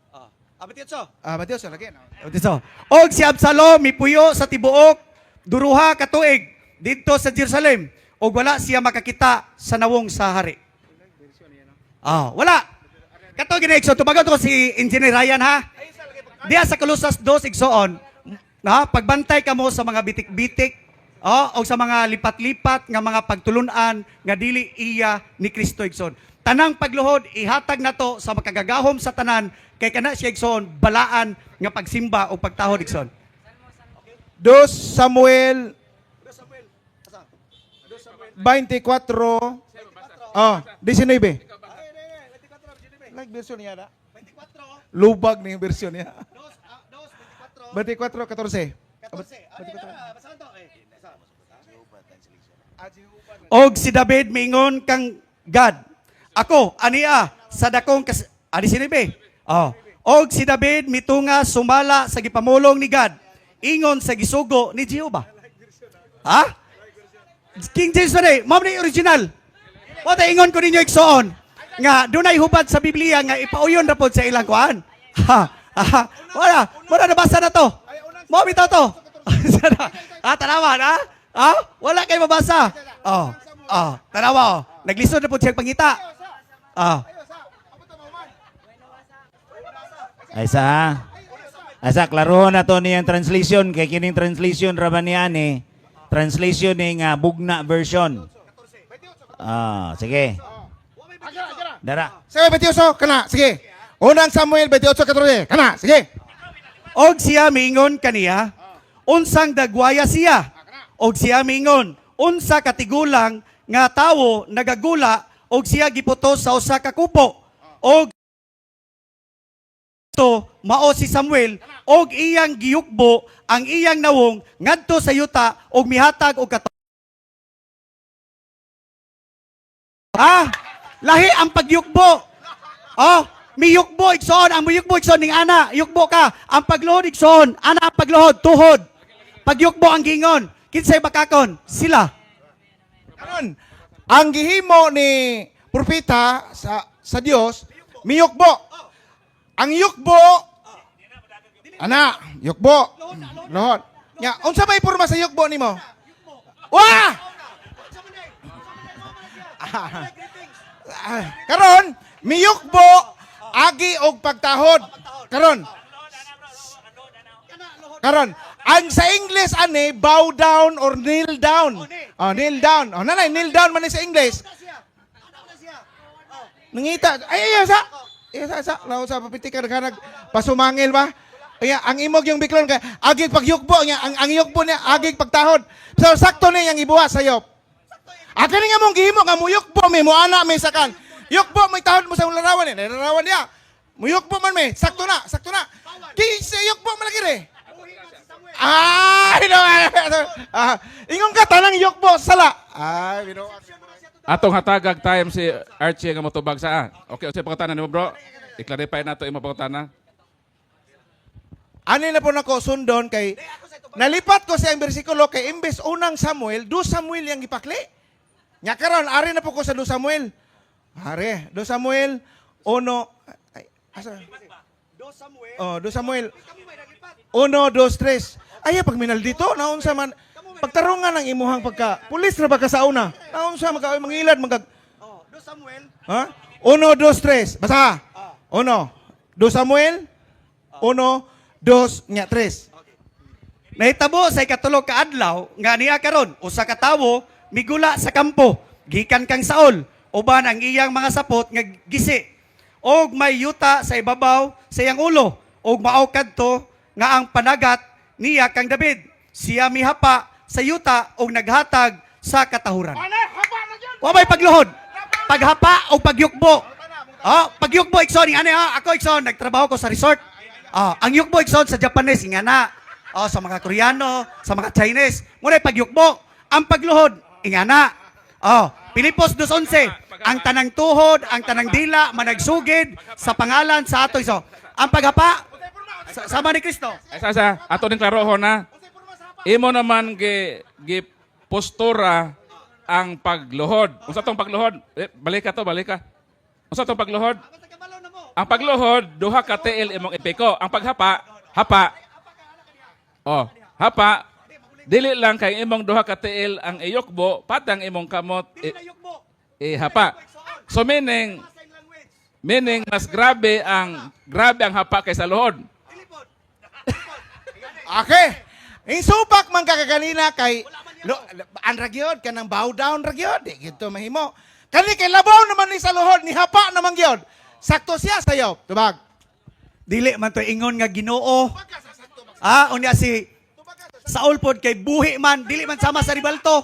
Ah, 28. Ah, 28 lagi no. 28. Og si Absalom mipuyo sa tibuok duruha ka tuig didto sa Jerusalem ug wala siya makakita sa nawong sa hari. Ah, wala. Kato gini igsoon, tubagon to si Engineer Ryan ha. Diya sa Colosas 2 igsoon, na pagbantay kamo sa mga bitik-bitik, oh, o sa mga lipat-lipat nga mga pagtulunan nga dili iya ni Kristo igsoon. Tanang pagluhod ihatag nato sa makagagahom sa tanan kay kana siya igsoon balaan nga pagsimba o pagtahod igsoon. 2 Samuel 24. Oh, 19. Like version niya na. Lubag ni yung version niya. 24, 14. Og si David miingon kang God, ako ania sa dakong kas ani sinibi. Oh. Og si David mitunga sumala sa gipamulong ni God, ingon sa gisugo ni Jehova. Ha? King James man eh, mao man ni original. Wa ta ingon ko ninyo igsoon nga dunay hubad sa Biblia nga ipauyon ra pod sa ilang kuan. Ha. Ha. Wala, wala nabasa na to. Mao bitaw to. Ah, tanawa na. Ha? Wala kay mabasa. Oh. Oh, tanawa oh. Naglisod na pod siya pangita. Ah. Ay sa ha. Asa klarohon na to niyang translation kay kining translation ra ba niya ni translation ni nga bugna version. Ah, sige. Dara. Samuel 28, kana, sige. Unang Samuel 28, 14, kana, sige. Og siya miingon kaniya, unsang dagwaya siya. Og siya miingon, unsa katigulang nga tawo nagagula og siya giputos sa usa ka kupo. Og to mao si Samuel og iyang giyukbo ang iyang nawong ngadto sa yuta og mihatag og kato. Ah, lahi ang pagyukbo. Oh, miyukbo igsoon, ang miyukbo igsoon ning ana, yukbo ka. Ang pagluhod igsoon, ana ang pagluhod, tuhod. Pagyukbo ang gingon, kinsay bakakon? Sila. Karon, ang gihimo ni propeta sa Dios, miyukbo. Ang yukbo, ana, yukbo. Lohod. Nya, unsa may porma sa yukbo nimo? Wah! Ah, karon, miyukbo agi og pagtahod. Karon. Karon, ang sa English ani bow down or kneel down. Oh, kneel down. Oh, nanay, kneel down man ni sa English. Nangita. Ay, ay, sa. Ay, sa, sa. Law sa papiti ka nag pasumangil ba? Ay, ang imog yung biklon kay agig pagyukbo niya, ang yukbo niya agig pagtahod. So sakto ni yang ibuhat sa yop. Akin nga mong gihimo nga muyukbo mi mo ana mi sakan. Yukbo may tahod mo sa larawan eh. Larawan niya. Muyukbo man mi. Sakto na, sakto na. Kinsa yukbo man lagi re. Ay, no. Ah, ingon ka tanang yukbo sala. Ay, bino. Atong hatagag time si Archie nga motubag sa ah. Okay, unsay pangutana nimo bro? I-clarify nato imo pangutana. Ani na po nako sundon kay nalipat ko sa iyang bersikulo kay imbes unang Samuel, do Samuel yang gipakli. Nya karon ari na po ko sa do Samuel. Are, do Samuel uno ay, asa? Oh, do Samuel. Uno, dos, tres. Ay, pag minal dito, naunsa man pagtarungan ang imuhang pagka pulis ra ba ka sa una? Naunsa man ka mangilad magag Oh, do Samuel. Ha? Uno, dos, tres. Basta. Uno. Dos Samuel. Uno, dos, nya, tres. Nahitabo sa ikatulo ka adlaw nga niya karon usa ka tawo migula sa kampo gikan kang Saul uban ang iyang mga sapot nga gisi og may yuta sa ibabaw sa iyang ulo og mao kadto nga ang panagat niya kang David siya mihapa sa yuta og naghatag sa katahuran. Wa may pagluhod. Paghapa o pagyukbo. Oh, pagyukbo igsoon ani ah, ako igsoon nagtrabaho ko sa resort. Oh, ang yukbo igsoon sa Japanese ingana. Oh, sa mga Koreano, sa mga Chinese, muna pagyukbo. Ang pagluhod ingana. Oh, Pilipos 2:11, ang tanang tuhod, ang tanang dila managsugid sa pangalan sa ato iso. Ang paghapa Sama ni Kristo. Ay, sa ato ning klarohon na. Imo naman gi postura ang pagluhod. Unsa tong pagluhod? Eh, balik ka to, balik ka. Unsa tong pagluhod? Ang pagluhod, duha ka tiil imong ipiko. Ang paghapa, hapa. Oh, hapa. Dili lang kay imong duha ka tiil ang iyukbo, patang imong kamot ihapa. So meaning meaning mas grabe ang hapa kaysa luhod. Okay. Insupak man ka kaganina kay lo, an ra gyud kanang bow down ra gyud, di gyud to mahimo. Kani kay labaw naman ni sa luhod ni hapa naman gyud. Sakto siya sayo. Tubag. Dili man to ingon nga Ginoo. Ah, unya si Saul pod kay buhi man, dili man sama sa ribalto.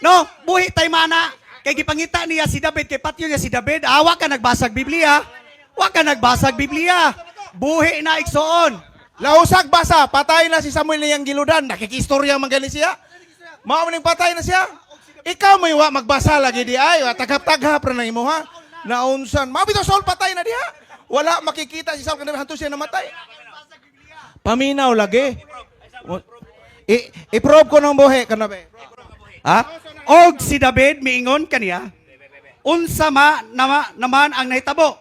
No, buhi tay mana. Kay gipangita niya si David, kay patyo niya si David. Ah, wa ka nagbasag Biblia. Wa ka nagbasag Biblia. Buhi na, igsoon. Lausag basa, patay na si Samuel niyang giludan. Nakikistorya man gani siya. Mao man ning patay na siya. Ikaw may wa magbasa lagi di ay, wa taghap-taghap ra na imo ha. Naunsan. Mao bitaw Saul patay na diha. Wala makikita si Saul kanang hantos siya namatay. Paminaw lagi. I-probe ko ng buhi kanabi. Ha? Og si David miingon kaniya, unsa ma naman ang nahitabo?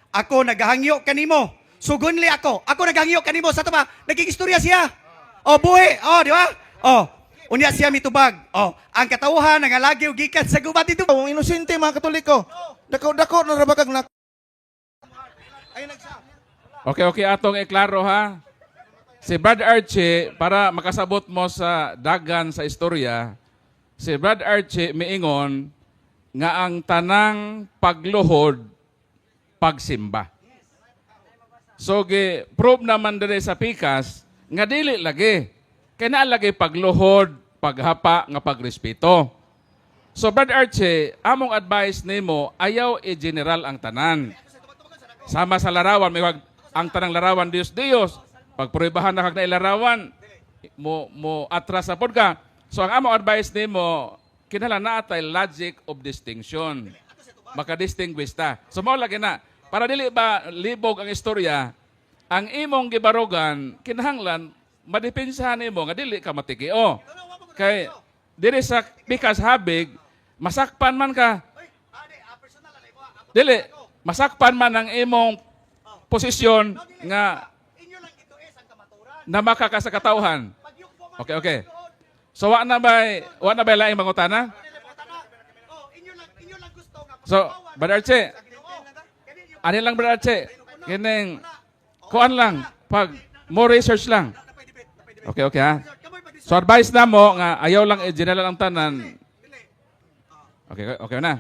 Ako nagahangyo kanimo. Sugunli ako. Ako nagahangyo kanimo sa tama. Nagigistorya siya. O buhi. O, di ba? O, unya siya mitubag. O, ang katawhan nangalagi og gikan sa gubat dito. Ang inosente mga Katoliko. Dako-dako na ra ba kag na Okay, atong iklaro ha. Si Brad Archie, para makasabot mo sa dagan sa istorya, si Brad Archie miingon nga ang tanang pagluhod pagsimba. So gi prove naman dire sa pikas nga dili lagi. Kay naa lagi pagluhod, paghapa nga pagrespeto. So Brad Archie, among advice nimo ayaw i-general ang tanan. Sama sa larawan, may wag, ang tanang larawan Dios Dios. Pag pruebahan na kag na ilarawan, mo atras sa pod ka. So ang among advice nimo, kinahanglan naa tay logic of distinction. Maka-distinguish ta. So mao lagi na para dili ba libog ang istorya, ang imong gibarugan kinahanglan madepensahan nimo nga dili ka matikio. Kay diri sa pikas habig, masakpan man ka. Dili, masakpan man ang imong posisyon nga na makaka sa katawhan. Okay. So wa na bay laing mangutana? So, Brother Archie, ani lang, Brother Archie, kining kuan lang pag more research lang. Okay ha. So advice na mo nga ayaw lang i-general ang tanan. Okay na.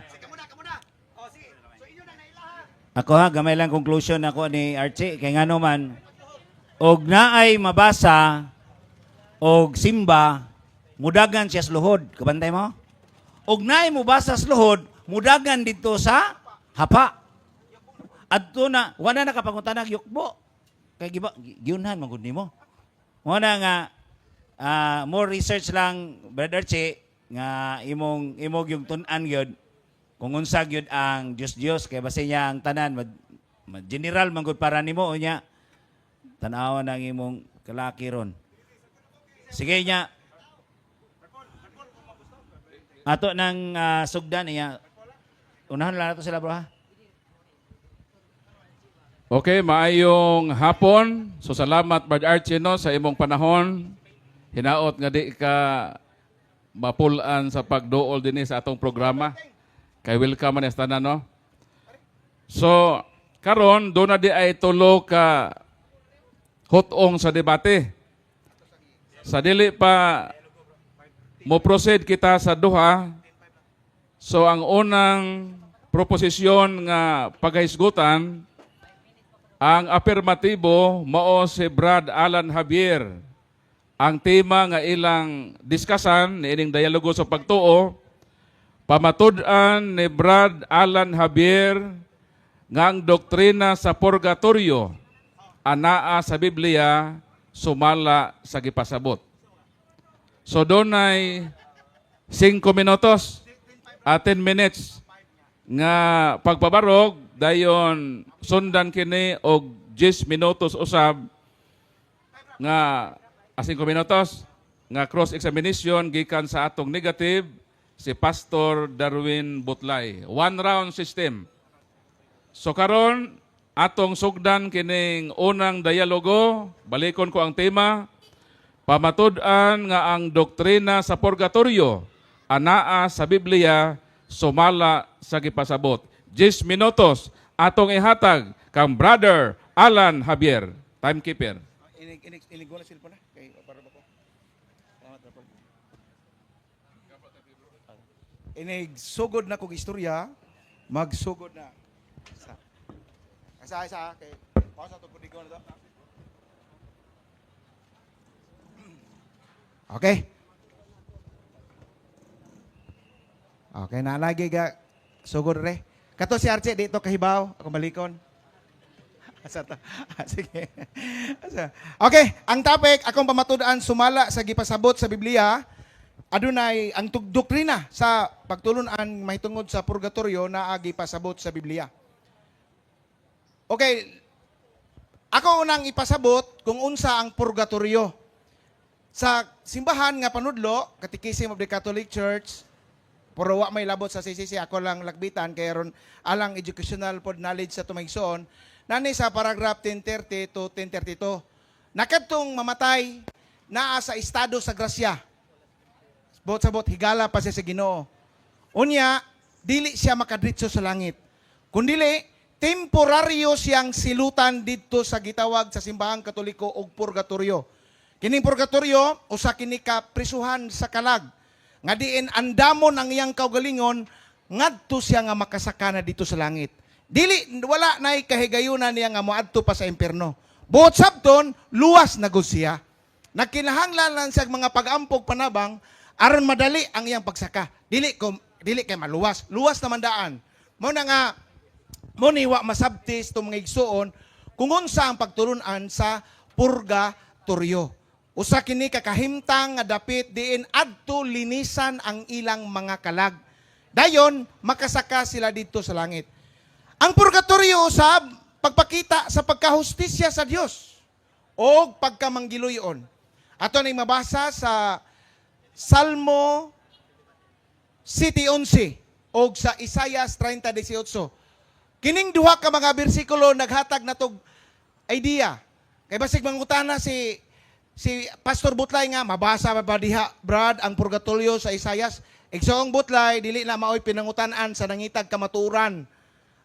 Ako ha, gamay lang conclusion ako ni Archie. Kay ngano man, og naay mabasa og simba, mudagan siya sa luhod. Kabantay mo? Og naay mubasa sa luhod, mudagan dito sa hapa. Adto na, wala na kapangutanag yukbo. Kay giba, giunhan man gud nimo. Mo na nga more research lang, Brother Archie, nga imong imog yung tun-an gyud kung unsa gyud ang Dios Dios kay base niya ang tanan mad general man gud para nimo unya tan-awan ang imong kalaki ron. Sige nya. Ato nang sugdan niya. Unahan lang nato sila, bro, ha. Okay, maayong hapon. So salamat, Brad Archie, no, sa imong panahon. Hinaot nga di ka mapulaan sa pagduol dinhi sa atong programa. Kay welcome man sa tanan, no. So karon do na di ay tulo ka hutong sa debate. Sa dili pa mo proceed kita sa duha. So ang unang proposisyon nga paghahisgutan, ang apirmatibo mao si Brad Alan Javier. Ang tema nga ilang diskasan niining dialogo sa pagtuo, pamatud-an ni Brad Alan Javier nga ang doktrina sa purgatorio anaa sa Biblia sumala sa gipasabot. So dunay 5 minutos a 10 minutes nga pagpabarog, dayon sundan kini og 10 minutos usab. nga 5 minutos nga cross examination gikan sa atong negative, si Pastor Darwin Butlay. One round system. So karon, atong sugdan kining unang dialogo. Balikon ko ang tema: pamatud-an nga ang doktrina sa purgatorio anaa sa Biblia sumala sa gipasabot. 10 minutos atong ihatag kang Brother Alan Javier, timekeeper. Inig inig inig na cellphone na kay para ba ko. Salamat, Rapol. Inig sugod na kog istorya, magsugod na. Sa. Asa isa kay pause ato kudigo na to. Okay. Okay, nalagi ga sugod re. Kato si Archie dito kahibaw, ako balikon. Asa to? Ah, sige. Asa? Okay, ang topic akong pamatud-an sumala sa gipasabot sa Biblia, adunay ang doktrina sa pagtulun-an mahitungod sa purgatorio na pasabot sa Biblia. Okay, ako unang ipasabot kung unsa ang purgatorio. Sa simbahan nga panudlo, Catechism of the Catholic Church, pero wa may labot sa CCC, ako lang lakbitan, kay ron alang educational pod knowledge sa tumaigsoon, nani sa paragraph 1030 to 1032, nakadtong mamatay, naa sa estado sa grasya. Bot sa bot, higala pa siya sa Ginoo. Unya, dili siya makadritso sa langit. Kundili, temporaryo siyang silutan didto sa gitawag sa simbahang Katoliko og purgatorio. Kining purgatorio, usa kini ka prisuhan sa kalag nga diin andamon ang iyang kaugalingon ngadto siya nga makasaka na dito sa langit. Dili, wala nay kahigayunan niya nga moadto pa sa impierno. Buot sabton, luwas na gud siya. Nagkinahanglan lang siya mga pag-ampog panabang aron madali ang iyang pagsaka. Dili ko dili kay maluwas. Luwas naman daan. Mo na nga mo ni wa masabtis itong mga igsuon kung unsa ang pagtulunan sa purgatorio. Usa kini ka kahimtang nga dapit diin adto linisan ang ilang mga kalag. Dayon makasaka sila didto sa langit. Ang purgatorio usab pagpakita sa pagkahustisya sa Dios o pagkamanggiluyon. Ato ning mabasa sa Salmo 7:11 og sa Isayas 30:18. Kining duha ka mga bersikulo naghatag natog idea. Kay basig mangutana si Pastor Butlay nga mabasa pa ba diha, Brad, ang purgatorio sa Isayas? Igsoong Butlay, dili na maoy pinangutan-an sa nangitag kamatuoran.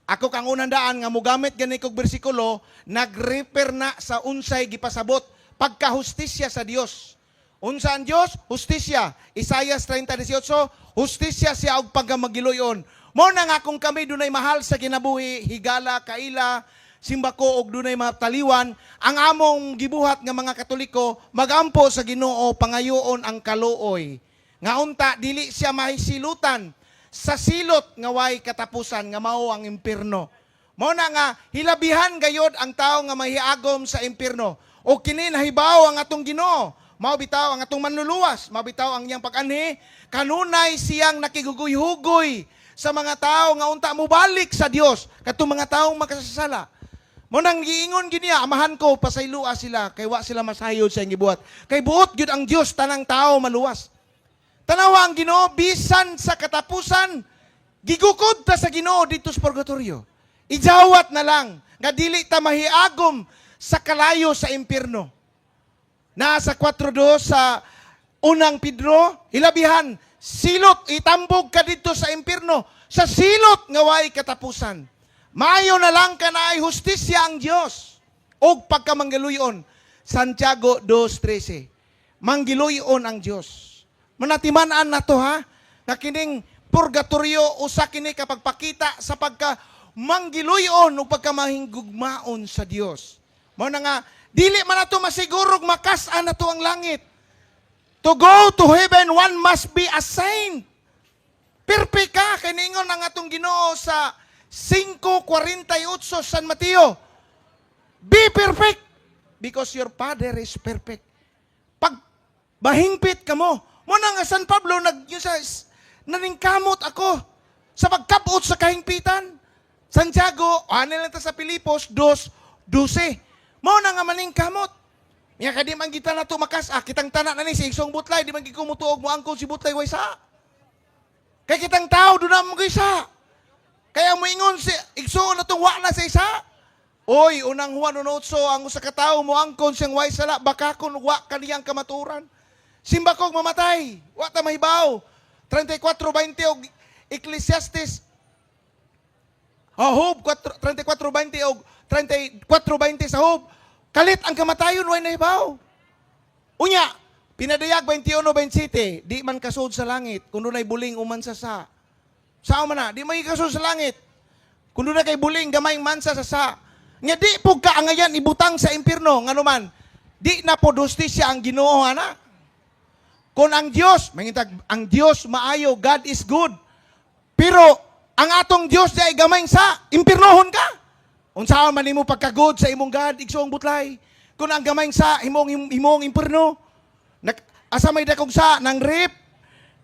Ako kang unang daan nga mogamit gani kog bersikulo, nagrefer na sa unsay gipasabot pagkahustisya sa Dios. Unsa ang Dios? Hustisya. Isayas 30:18, hustisya siya og pagkamagiluyon. Mo na nga kung kami dunay mahal sa kinabuhi, higala, kaila, simbako og dunay mataliwan, ang among gibuhat nga mga Katoliko, magampo sa Ginoo, pangayoon ang kaluoy. Nga unta dili siya mahisilutan sa silot nga way katapusan nga mao ang impierno. Mao na nga hilabihan gayod ang tawo nga mahiagom sa impierno. O kini nahibaw ang atong Ginoo. Mao bitaw ang atong manluluwas, mao bitaw ang iyang pag-anhi, kanunay siyang nakiguguy-hugoy sa mga tao nga unta mobalik sa Dios, kadtong mga taong makasasala. Mo nang giingon giniya, "Amahan ko, pasaylua sila kay wa sila masayod sa iyang gibuhat." Kay buot gyud ang Dios tanang tao maluwas. Tanawa ang Ginoo bisan sa katapusan, gigukod ta sa Ginoo dito sa purgatorio. Ijawat na lang nga dili ta mahiagom sa kalayo sa impierno. Nasa 4:2 sa Unang Pedro, hilabihan, silot, itambog ka dito sa impierno, sa silot nga way katapusan. Maayo na lang ka na ay hustisya ang Dios og pagkamanggiluyon. Santiago 2:13. Manggiluyon ang Dios. Manatiman-an na to ha, na kining purgatorio usa kini kapagpakita sa pagka manggiluyon o pagkamahingugmaon sa Dios. Mao na nga dili man nato masigurog makas-an na to ang langit. To go to heaven, one must be a saint. Perfect ka, kay niingon ang atong Ginoo sa 5:48 San Mateo. "Be perfect because your Father is perfect." Pag mahingpit ka mo, mo na nga San Pablo nag yung sa naningkamot ako sa pagkabot sa kahingpitan. Santiago, ano lang ta sa Pilipos 2:12. Mo na nga maningkamot. Nya kay di man kita na to makas ah, kitang tanan na ni si Igsoong Butlay, di man gid ko mutuog mo angkon si Butlay way sa. Kay kitang tao do na mo sa. Kaya moingon si igsoon na tong wa na sa isa. Oy, Unang Juan 1:8, ang usa ka tawo mo angkon siyang way sala, baka kun wa kaniyang kamaturan. Simbakog mamatay, wa ta mahibaw. 34:20 og Ecclesiastes. Oh, Job 4, 34:20 og 34:20 sa Job. Kalit ang kamatayon, way nahibaw. Unya, Pinadayag 21:27, di man kasud sa langit kung dunay buling uman sa. Sao man na, di man kasud sa langit. Kung dunay kay buling gamayng mansa sa. Nga di pug kaangayan ibutang sa impierno, ngano man, di na po hustisya ang Ginoo ana. Kung ang Dios, mangitag ang Dios maayo, God is good. Pero ang atong Dios di ay gamayng sa, impiernohon ka. Unsaon man nimo pagka-good sa imong God, igsoong Butlay? Kung ang gamayng sa himong himong impierno. Asa may dakong sa nang rape,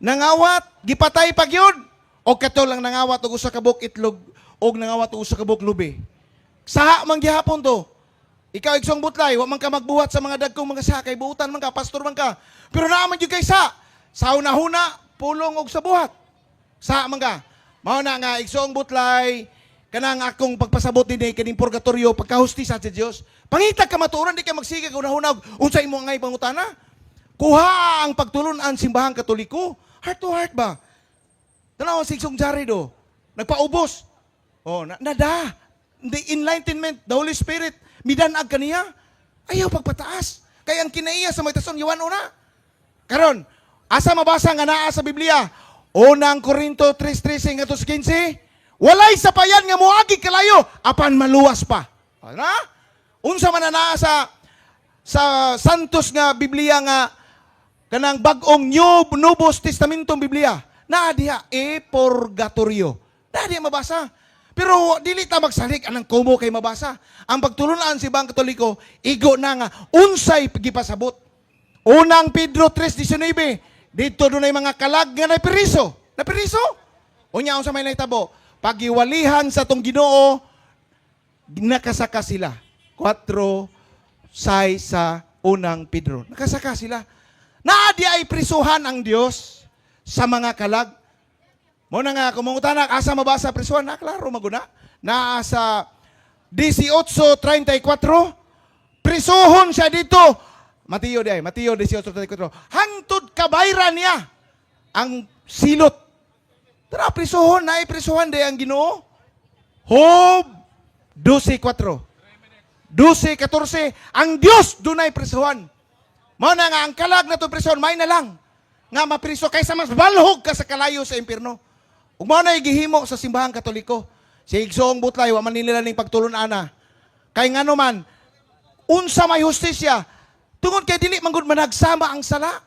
nangawat, gipatay pag yun. O kato lang nangawat og usa ka buok itlog og nangawat og usa ka buok lubi. Saha man gihapon to. Ikaw, Igsoong Butlay, wa man ka magbuhat sa mga dagkong mga sa kay buutan man ka, pastor man ka. Pero naa man gyud kay sa. Sa hunahuna, pulong og sa buhat. Sa man ka. Mao na nga, Igsoong Butlay, kanang akong pagpasabot dinhi kaning purgatorio, pagkahustisya sa Dios. Pangitag kamatuoran, di ka magsigag hunahuna unsa imo ngay pangutana. Kuha ang pagtulunan Simbahang Katoliko. Heart to heart ba? Tanaw si Igsoong Jared oh. Nagpaubos. Oh, na, nada. The enlightenment, the Holy Spirit, midanag kaniya. Ayaw pagpataas. Kaya ang kinaiya sa may tason, yawan una. Karon, asa mabasa nga naa sa Biblia? Unang Korinto 3:13 ngadto sa 15. Walay sapayan nga moagi kalayo apan maluwas pa. Ano? Unsa man na naa sa Santos nga Biblia nga kanang bag-ong New Novus Testamentong Biblia? Naa diha e purgatorio. Naa diha mabasa. Pero dili ta magsalig anang kumo kay mabasa. Ang pagtulunan sa Simbahang Katoliko, igo na nga unsay gipasabot. Unang Pedro 3:19, dito dunay mga kalag nga napiriso. Napiriso? Unya, unsa may nahitabo? Pagiwalihan sa tong Ginoo, nakasaka sila. 4:6 sa Unang Pedro. Nakasaka sila. Naa di ay prisuhan ang Dios sa mga kalag. Mo na nga, kung mangutana, asa mabasa prisuhan? Na, klaro, maguna. Naa sa 18:34, prisuhon siya dito. Mateo di ay, Mateo 18:34. Hangtod kabayran niya ang silot. Tara, prisuhon, na prisuhan di ang Ginoo. Job 12:4. 12:14, ang Dios dunay prisuhan. Mao na nga ang kalag na to prisuhan, may na lang nga mapriso kaysa mas balhog ka sa kalayo sa impierno. Ug mao na gihimo sa Simbahang Katoliko. Si Igsoong Butlay, wa man nila ning pagtulon ana. Kay ngano man, unsa may hustisya tungod kay dili man gud managsama ang sala.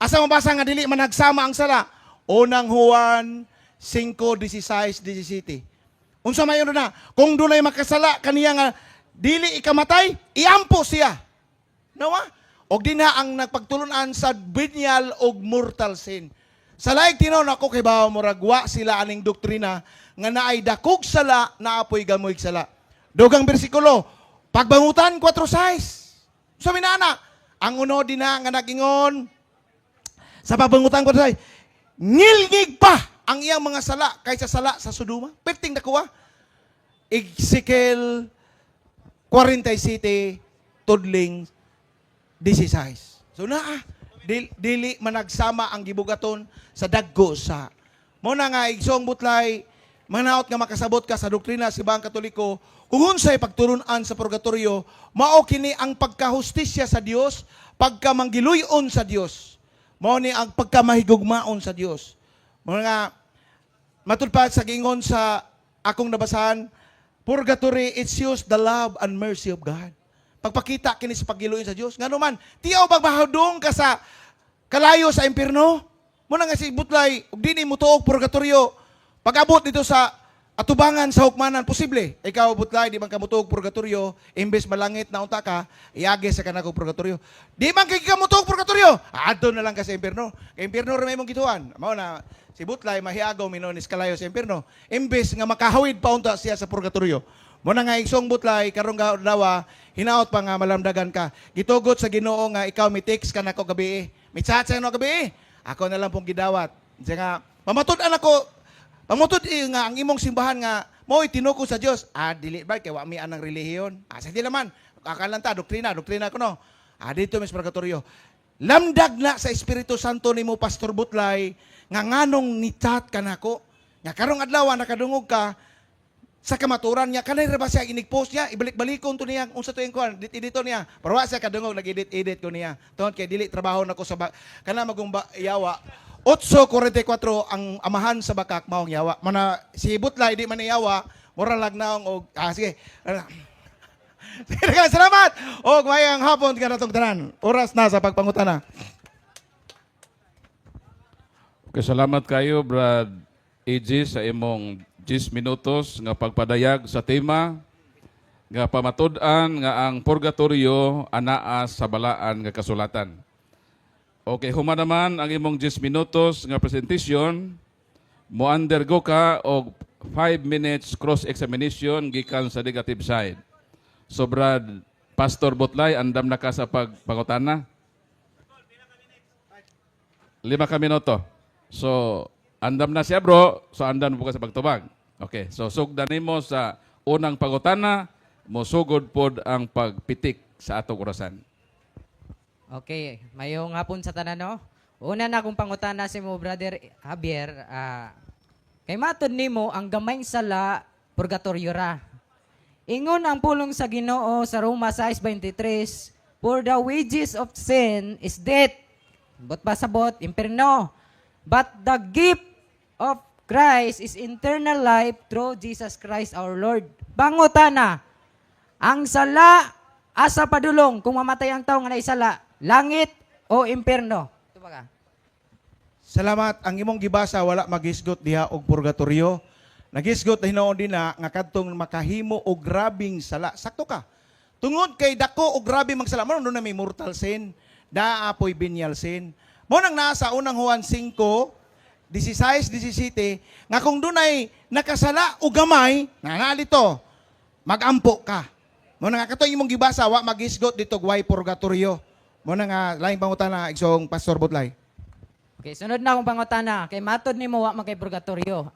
Asa mabasa nga dili managsama ang sala? Unang Juan 5:16 17. Unsa may na? Kung dunay makasala kaniya nga dili ikamatay, iampo siya. Nawa? Og dinha ang nagpagtulunan sa venial og mortal sin. Sa laing tinuod ako kay bawo murag wa sila aning doktrina nga naay dakog sala, naapoy gamoy sala. Dugang bersikulo, Pagbangutan 4:6. So minana, ang uno dinha nga nagingon sa Pagbangutan 4:6, ngilngig pa ang iyang mga sala kaysa sala sa Sodoma. Perting nakuha. Ezekiel 47 tudling 16. So naa, dili managsama ang gibugaton sa dagko sa. Mo na nga, Igsoong Butlay, manaot nga makasabot ka sa doktrina sa Simbahang Katoliko kung unsay pagtulunan sa purgatorio, mao kini ang pagkahustisya sa Dios, pagkamanggiluyon sa Dios. Mao ni ang pagkamahigugmaon sa Dios. Mo nga matud pa sa gingon sa akong nabasahan, purgatory, it shows the love and mercy of God. Pagpakita kini sa paggiluyon sa Dios. Ngano man, tiyaw pagmahadong ka sa kalayo sa impierno. Mo na nga si Butlay, ug dini mo tuog purgatorio. Pag-abot dito sa atubangan sa hukmanan, posible. Ikaw, Butlay, di man ka mutuog purgatorio, imbes malangit na unta ka, iagi sa kanang purgatorio. Di man kay ka mutuog purgatorio, adto na lang ka sa impierno. Kay impierno ra may imong gituan. Mao na si Butlay mahiagaw minonis kalayo sa impierno. Imbes nga makahawid pa unta siya sa purgatorio. Mo na nga, Igsoong Butlay, karong adlaw hinaot pa nga malamdagan ka. Gitugot sa Ginoo nga ikaw mi text ka nako gabi. Mi chat sa nako gabi. Ako na lang pong gidawat. Siya nga pamatud-an ako, pamatud nga ang imong simbahan nga mo'y tinuko sa Dios. Ah, dili ba kay wa mi anang relihiyon? Ah, sa di naman. Akalan ta doktrina, doktrina ko no. Ah, dito mis purgatorio. Lamdag na sa Espiritu Santo nimo, Pastor Butlay, nga nganong ni chat ka nako. Nga karong adlaw nakadungog ka sa kamaturan niya, kanay ra ba siya inig-post niya, ibalik-balikon to niya unsa to yung kuan, dito niya. Pero wa siya kadungog, nag-edit-edit ko niya. Tungod kay dili trabaho nako sa kana magong yawa. 8:44, ang amahan sa bakak maong yawa. Mana si Butlay di man yawa, mura lag naong og ah sige. Sige, daghang salamat. Og mayang hapon kanatong tanan. Oras na sa pagpangutana. Okay, salamat kayo, Brad AJ, sa imong 10 minutos nga pagpadayag sa tema nga pamatud-an nga ang purgatorio anaa sa balaan nga kasulatan. Okay, human naman ang imong 10 minutos nga presentation, mo undergo ka og 5 minutes cross-examination gikan sa negative side. So Brad Pastor Butlay, andam na ka sa pagpangutana? 5 ka minuto. So, andam na siya, bro. So, andam mo ka sa pagtubag. Okay. So, sugdan nimo sa unang pangutana, mosugod pod ang pagpitik sa atong orasan. Okay, mayong hapon sa tanan, no. Una na akong pangutana si mo, Brother Javier, kay matod nimo ang gamayng sala purgatorio ra. Ingon ang pulong sa Ginoo sa Roma 6:23, "For the wages of sin is death." Bot pasabot, imperno. "But the gift of Christ is eternal life through Jesus Christ our Lord." Pangutana, ang sala asa padulong kung mamatay ang tao nga naisala? Langit o impierno? Ito ba ka? Salamat. Ang imong gibasa wala magisgot diha og purgatorio. Nagisgot na hinuon din na nga kadtong makahimo og grabing sala. Sakto ka. Tungod kay dako og grabe magsala, mo na may mortal sin, naa poy venial sin. Mo nang naa sa Unang Juan 5, 16, 17, nga kung dunay nakasala og gamay, nga dito, magampo ka. Mo na nga katong imong gibasa wa magisgot dito way purgatorio. Mo na nga laing pangutana, Igsoong Pastor Butlay. Okay, sunod na akong pangutana. Kay matod nimo wa man kay purgatorio.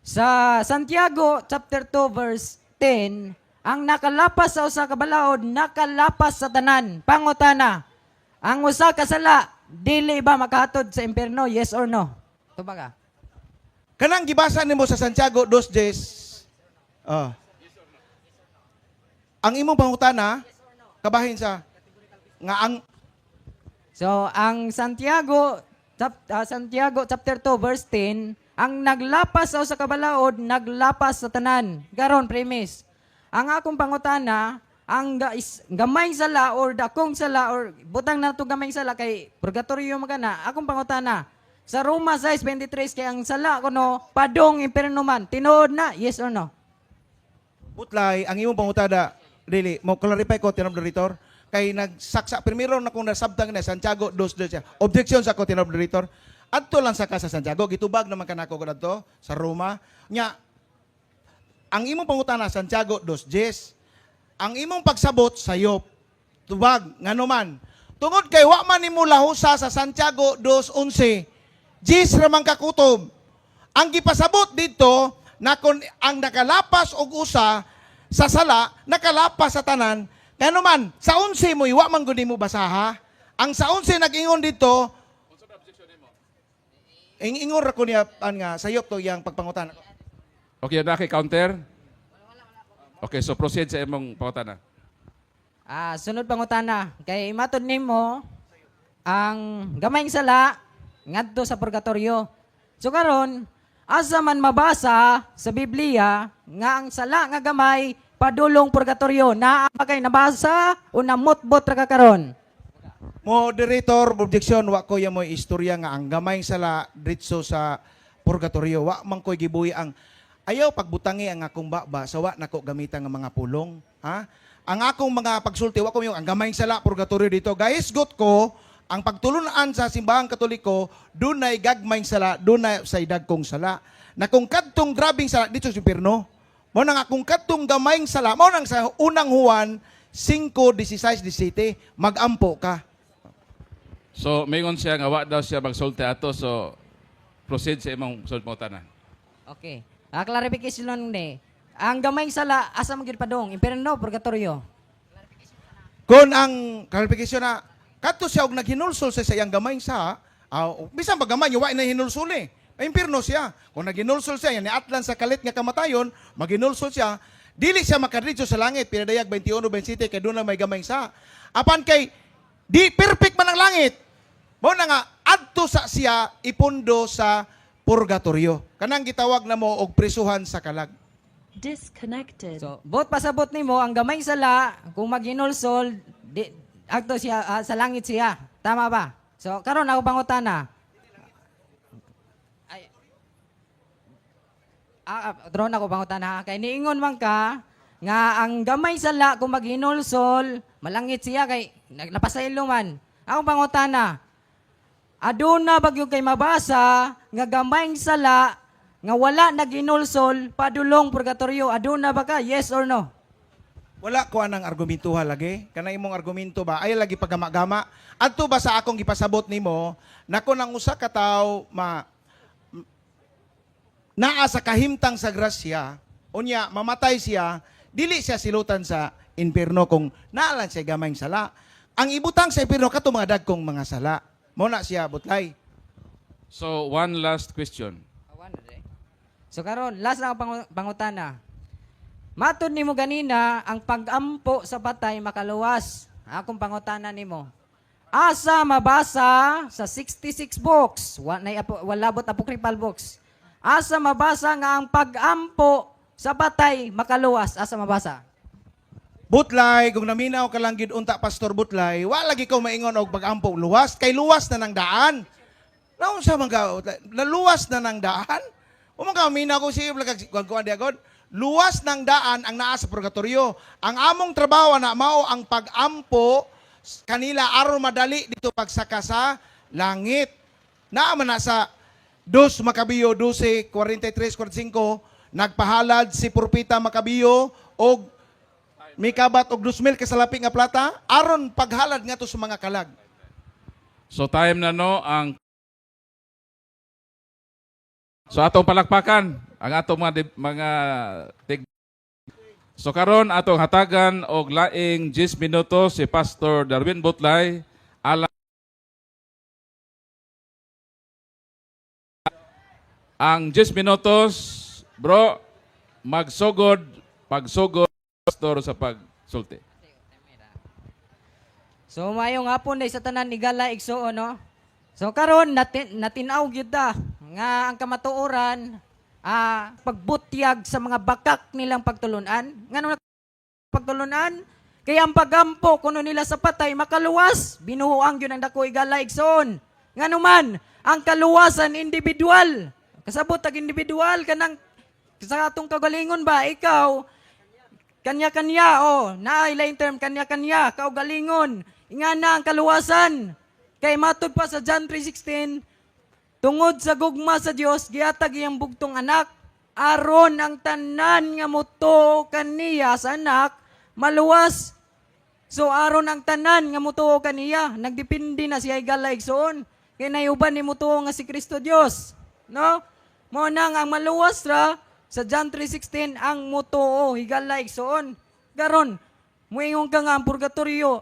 Sa Santiago chapter 2 verse 10, ang nakalapas sa usa ka balaod, nakalapas sa tanan. Pangutana, ang usa ka sala dili ba makahatod sa impierno? Yes or no? Tubag ka. Kanang gibasa nimo sa Santiago 2:10. Ah. Ang imong pangutana kabahin sa nga ang So, ang Santiago chapter 2 verse 10, ang naglapas sa usa ka balaod, naglapas sa tanan. Garon premise. Ang akong pangutana, ang gamay sala or dakong sala or butang na to gamay sala kay purgatorio magana. Akong pangutana, sa Roma 6:23 kay ang sala kuno padong impierno man. Tinuod na, yes or no? Butlay, ang imong pangutana dili mo clarify ko, tinod moderator, kay nagsaksa primero na kung nasabtang na Santiago 2:10. Objection sa ko, tinod moderator. Adto lang sa ka sa Santiago, gitubag naman kanako ko adto sa Roma. Nya ang imong pangutana Santiago 2:10. Ang imong pagsabot sayop. Tubag ngano man? Tungod kay wa man nimo lahusa sa Santiago 2:11. 10 ra man kakutob. Ang gipasabot dito na kung ang nakalapas og usa sa sala, nakalapas sa tanan. Ngano man, sa 11 mo wa man gud nimo basaha. Ang sa 11 nag-ingon dito, ingon ra ko niya an nga sayop to yang pagpangutana. Okay, na kay counter? Okay, so proceed sa imong pangutana. Ah, sunod pangutana. Kay matod nimo ang gamayng sala ngadto sa purgatorio. So karon, asa man mabasa sa Biblia nga ang sala nga gamay padulong purgatorio? Naa ba kay nabasa o namutbot ra ka karon? Moderator, objection, wa ko ya mo'y istorya nga ang gamayng sala diretso sa purgatorio. Wa man ko'y gibuhi ang ayaw pagbutangi ang akong baba sa wa nako gamitan nga mga pulong, ha? Ang akong mga pagsulti wa ko yung ang gamayng sala purgatorio dito. Guys, got ko ang pagtulunan sa Simbahang Katoliko, dunay gagmayng sala, dunay sa dagkong sala. Na kung kadtong grabing sala dito sa impierno. Mao na nga kung kadtong gamayng sala, mao nang sa Unang Juan 5:16 17, magampo ka. So mingon siya nga wa daw siya magsulti ato, so proceed sa imong sulod pangutana. Okay. Clarification lang ni. Ang gamayng sala asa man gyud padung? Impierno, purgatorio? Kung ang clarification na kadto siya og naghinulsol sa iyang gamayng sa, bisan pa gamay wa na hinulsol eh. Ay, impierno siya. Kung naghinulsol siya, yan ni atlan sa kalit nga kamatayon, maghinulsol siya, dili siya makadritso sa langit, pinadayag 21:27, kay doon na may gamayng sa. Apan kay di perfect man ang langit. Mao na nga adto sa siya ipundo sa purgatorio. Kanang gitawag na mo og prisuhan sa kalag. Disconnected. So, bot pasabot nimo ang gamayng sala kung maghinulsol di agto siya sa langit siya. Tama ba? So, karon ako pangutana. Ay. Drone ako pangutana kay niingon man ka nga ang gamay sala kung maghinulsol malangit siya kay napasaylo man. Ako pangutana. Aduna bagyo kay mabasa nga gamayng sala nga wala naginulsol padulong purgatorio, aduna ba ka, yes or no? Wala ko anang argumentuha lagi. Kana imong argumento ba ay lagi pagama-gama. Adto ba sa akong gipasabot nimo na kung ang usa ka tawo ma naa sa kahimtang sa grasya, unya mamatay siya, dili siya silutan sa impierno kung naalan siya gamayng sala. Ang ibutang sa impierno kato mga dagkong mga sala. Mo na siya butlay. So one last question. So karon last na ang pangutana. Matod nimo ganina ang pagampo sa patay makaluwas. Akong pangutana nimo. Asa mabasa sa 66 books, wa nay apo, walabot apocryphal books. Asa mabasa nga ang pagampo sa patay makaluwas? Asa mabasa? Butlay, kung naminaw ka lang gid unta, Pastor Butlay, wa lagi ko maingon og pag-ampo luwas kay luwas na nang daan. Naunsa man ka, naluwas na nang daan? O man ka minaw ko siya kag kuan di agod. Luwas ng daan ang naa sa purgatorio. Ang among trabaho na mao ang pag-ampo kanila aron madali dito pagsaka sa langit. Naa man na sa 2 Makabiyo 12:43 45, nagpahalad si Propeta Makabiyo og mikabat og 2,000 kasalapi nga plata aron paghalad ngadto sa mga kalag. So time na no ang. So atong palakpakan ang atong mga mga tig. So karon atong hatagan og laing 10 minutos si Pastor Darwin Butlay ala ang 10 minutos, bro, magsugod pagsugod pastor sa pagsulti. So maayong hapon day sa tanan igala igsuon, no. So karon natin-aw gyud ta nga ang kamatuoran, pagbutyag sa mga bakak nilang pagtulunan. Ngano pagtulunan? Kaya ang pagampo kuno nila sa patay makaluwas, binuoang gyud ang dako igala igsuon. Ngano man ang kaluwasan individual. Kasabot tag individual kanang sa atong kagalingon ba ikaw kanya-kanya, oh, naay lain term, kanya-kanya, kaugalingon. Nga na ang kaluwasan. Kay matud pa sa John 3:16, tungod sa gugma sa Dios gihatag iyang bugtong anak, aron ang tanan nga mutuo kaniya sa anak, maluwas. So aron ang tanan nga mutuo kaniya, nagdepende na siya higala igsoon. Kay nayuban ni mutuo nga si Kristo Dios. No? Mao na nga ang maluwas ra sa John 3:16 ang mutuo higala igsoon. Karon, muingon ka nga ang purgatorio,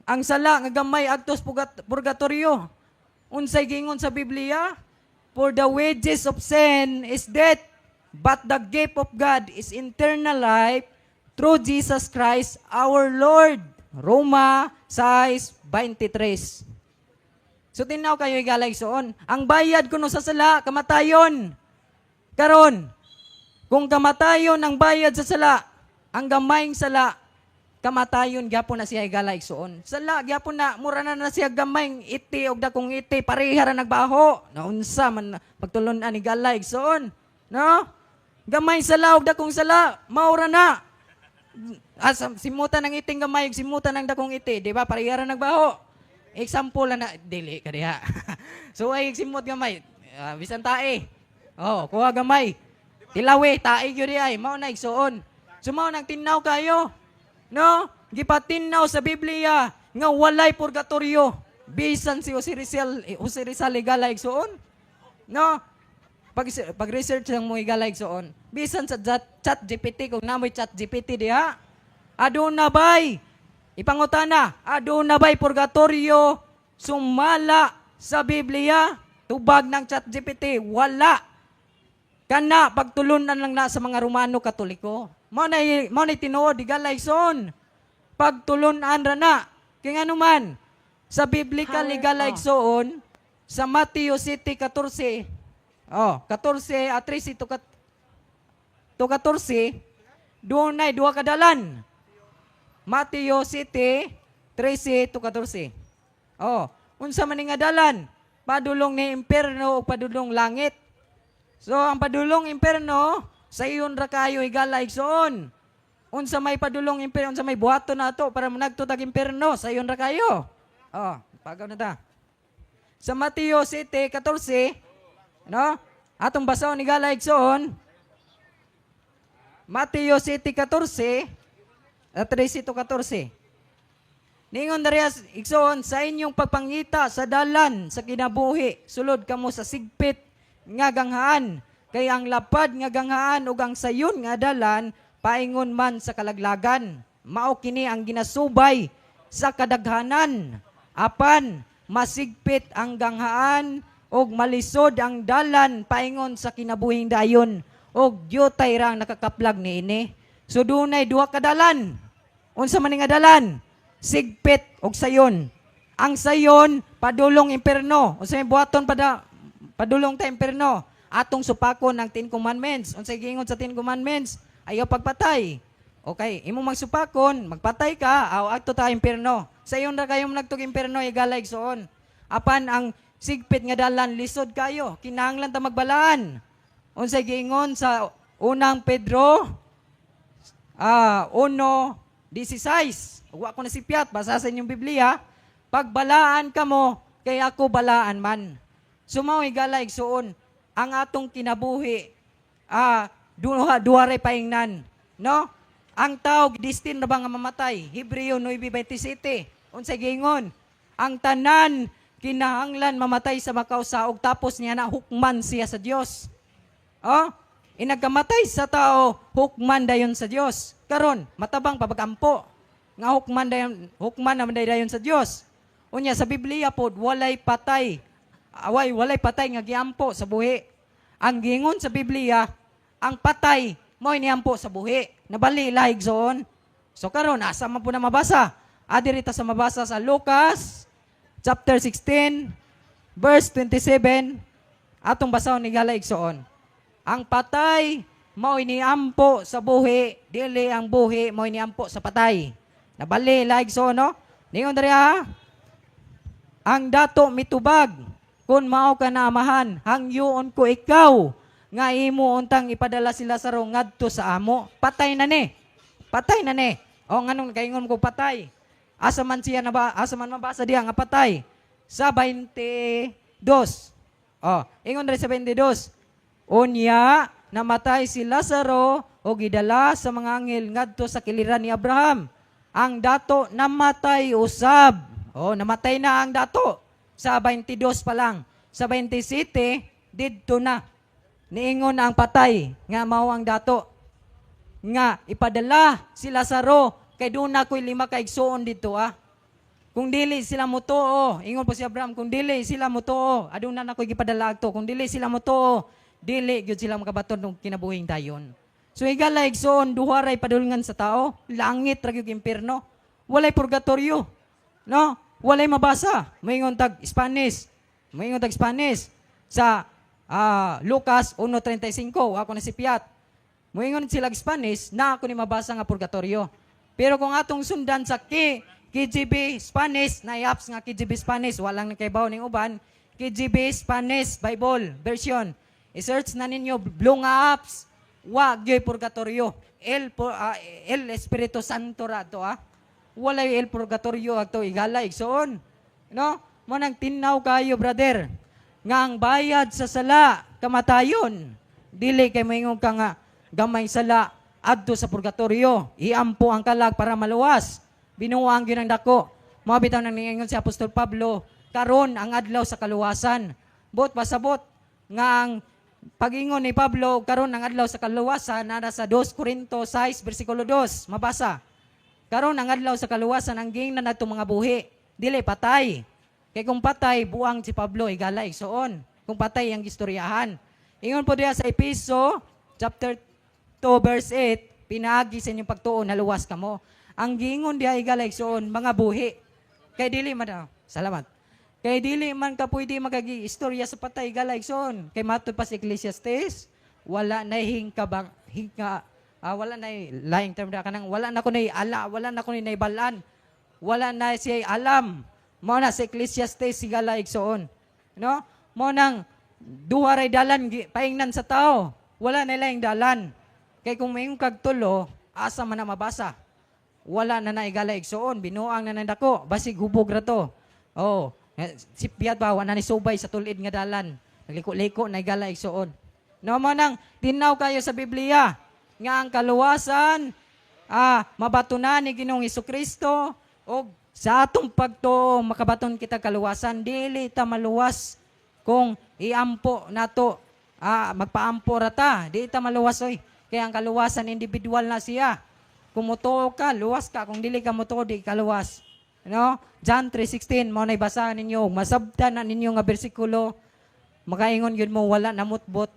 ang sala nga gamay adtos purgatorio. Unsay giingon sa Biblia? For the wages of sin is death, but the gift of God is eternal life through Jesus Christ our Lord. Roma 6:23. So tinaw kayo higala igsoon. Ang bayad kuno sa sala, kamatayon. Karon, kung kamatayon ang bayad sa sala, ang gamayng sala, kamatayon gyapon na siya higala igsoon. Sala gyapon na, mura na na siya gamayng iti og dakong iti, pareha ra nagbaho. Naunsa man pagtulon-an higala igsoon. No? Gamay sala og dakong sala, maura na. Asa simutan ng iting gamay ug simutan ng dakong iti, di ba? Pareha ra nagbaho. Example lang na dili ka diha. So ay simot gamay, bisan tae. Oh, kuha gamay. Tilawi, tae gyud ay, mao na, igsuon. So mao nang tinaw kayo. No? Gipatinnaw sa Biblia nga walay purgatorio. Bisan si Jose Rizal, Jose Rizal, higala, igsuon. No? Pag research lang mo, higala, igsuon. Bisan sa Chat GPT, kung namoy Chat GPT diha, aduna bay? Ipangutana, aduna bay purgatorio sumala sa Biblia? Tubag ng Chat GPT, wala. Kana pagtulunan lang na sa mga Romano Katoliko. Mao na tinuod, higala, igsoon. Pagtulunan ra na. Kay ngano man sa biblical Power higala off. igsoon, sa Matthew 7:14. Oh, 14 at 13 to 14, dunay duha ka dalan. Matthew 7:13 to 14. Oh, unsa man ni nga dalan? Padulong ni impierno o padulong langit. So ang padulong impierno, sayon ra kayo, higala, igsoon. Unsa may padulong impierno, unsa may buhaton nato para managto tag impierno, sayon ra kayo. Oh, pagaw na ta. Sa Mateo 7:14, no? Atong basahon, higala, igsoon. Mateo 7:14 at 13 to 14. Ningon dariya, igsoon, "Sa inyong pagpangita sa dalan sa kinabuhi, sulod kamo sa sigpit nga ganghaan, kay ang lapad nga ganghaan ug ang sayon nga dalan paingon man sa kalaglagan. Mao kini ang ginasubay sa kadaghanan. Apan masigpit ang ganghaan ug malisod ang dalan paingon sa kinabuhing dayon, ug diutay ra ang nakakaplag niini." So dunay duha ka dalan. Unsa man ni nga dalan? Sigpit og sayon. Ang sayon padulong imperno. Unsa may buhaton pada padulong ta imperno? Atong supakon ang Ten Commandments. Unsay giingon sa Ten Commandments? Ayaw pagpatay. Okay, imo magsupakon, magpatay ka, aw adto ta imperno. Sayon ra kayo nagtug imperno, higala, igsoon. Apan ang sigpit nga dalan lisod kayo, kinahanglan ta magbalaan. Unsay giingon sa Unang Pedro 1:16? Wa ko nasipyat, basa sa inyong Biblia. "Pagbalaan kamo, kay ako balaan man." So mao, higala, igsuon, ang atong kinabuhi, duha, duha ray paingnan. No? Ang tao, destined na ba nga mamatay? Hebreo 9:27. Unsay giingon? Ang tanan kinahanglan mamatay sa makausa ug tapos niya na hukman siya sa Dios. Oh, inagkamatay sa tao, hukman dayon sa Dios. Karon, matabang pa pagampo nga hukman dayon, hukman naman dayon sa Dios. Unya sa Biblia pod walay patay. Away, walay patay nga giampo sa buhi. Ang giingon sa Biblia, ang patay mo'y niampo sa buhi. Nabali la, igsoon. So karon asa man po na mabasa? Adiri ta sa mabasa sa Lucas chapter 16 verse 27, atong basahon, higala, igsoon. Ang patay mao'y niampo sa buhi, dili ang buhi mao'y niampo sa patay. Nabali la, igsoon, no? Ningon diri ha. Ang dato mitubag, "Kung mao ka na, Amahan, hangyoon ko ikaw nga imo untang ipadala si Lazaro ngadto sa amo." Patay na ni. Patay na ni. O nganong kaingon ko patay? Asa man siya na ba, asa man mabasa diha nga patay? Sa 22. Oh, ingon diri sa 22. Unya namatay si Lazaro o gidala sa mga anghel ngadto sa kiliran ni Abraham. Ang dato namatay usab. Oh, namatay na ang dato sa 22 pa lang. Sa 27 didto na. Niingon ang patay nga mao ang dato nga ipadala si Lazaro kay duna ko'y lima ka igsuon dito ah. Kung dili sila motuo, ingon po si Abraham, kung dili sila motuo, aduna na ko'y gipadala adto. Kung dili sila motuo, dili gyud sila makabaton ng kinabuhing dayon. So higala, igsuon, duha ray padulngan sa tao, langit ra gyud, impierno. Walay purgatorio. No? Walay mabasa. Moingon tag Spanish. Moingon tag Spanish sa Lucas 1:35, ako na si Piat. Moingon sila Spanish na ako ni mabasa nga purgatorio. Pero kung atong sundan sa KJV Spanish, na apps nga KJV Spanish, walang nakaibaw ning uban, KJV Spanish Bible version. I-search na ninyo blue nga apps, wa gyoy purgatorio. El Espiritu Santo ra to ah. Walay el purgatorio ato, higala, igsoon. No? Mo nang tinnaw kayo, brother, nga ang bayad sa sala kamatayon. Dili kay moingon ka nga gamay sala adto sa purgatorio. Iampo ang kalag para maluwas. Binuang gyud ang dako. Mao bitaw nang niingon si Apostol Pablo, karon ang adlaw sa kaluwasan. Bot pasabot nga ang pagingon ni Pablo karon ang adlaw sa kaluwasan nara sa 2 Corinto 6 bersikulo 2. Mabasa. Karon ang adlaw sa kaluwasan ang giingnan nato mga buhi. Dili patay. Kay kung patay buang si Pablo igala igsuon. Kung patay ang gistoryahan. Ingon po diya sa Epeso chapter 2 verse 8, pinaagi sa inyong pagtuo naluwas kamo. Ang giingon diha igala igsuon mga buhi. Kay dili man ah, salamat. Kay dili man ka pwede makagi istorya sa patay igala igsuon. Kay matud pa sa Ecclesiastes, wala na hingka bang hingka wala na lying term da kanang wala na ko nay ala, wala na ko nay balan. Wala na siya alam. Mao na sa Ecclesiastes sigala igsuon. No? Mao nang duha ray dalan paingnan sa tao. Wala na laing dalan. Kay kung mayong kag tulo, asa man na mabasa. Wala na naigala igsuon, binuang na nandako, basig hubog ra to. Oh, sipyat ba wala ni subay sa tulid nga dalan. Nagliko-liko na igala igsuon. No mo nang tinaw kayo sa Biblia nga ang kaluwasan mabatunan ni Ginoong Kristo og sa atong pagtuo makabaton kita kaluwasan. Dili ta maluwas kung iampo nato, magpaampo ra ta, di ta maluwas oy. Kaya ang kaluwasan individual na siya. Kung mutuo ka, luwas ka. Kung dili ka mutuo, di ka luwas. No? John 3:16 mao nay basahan ninyo, masabtan na ninyo nga bersikulo, makaingon gyud mo wala namutbot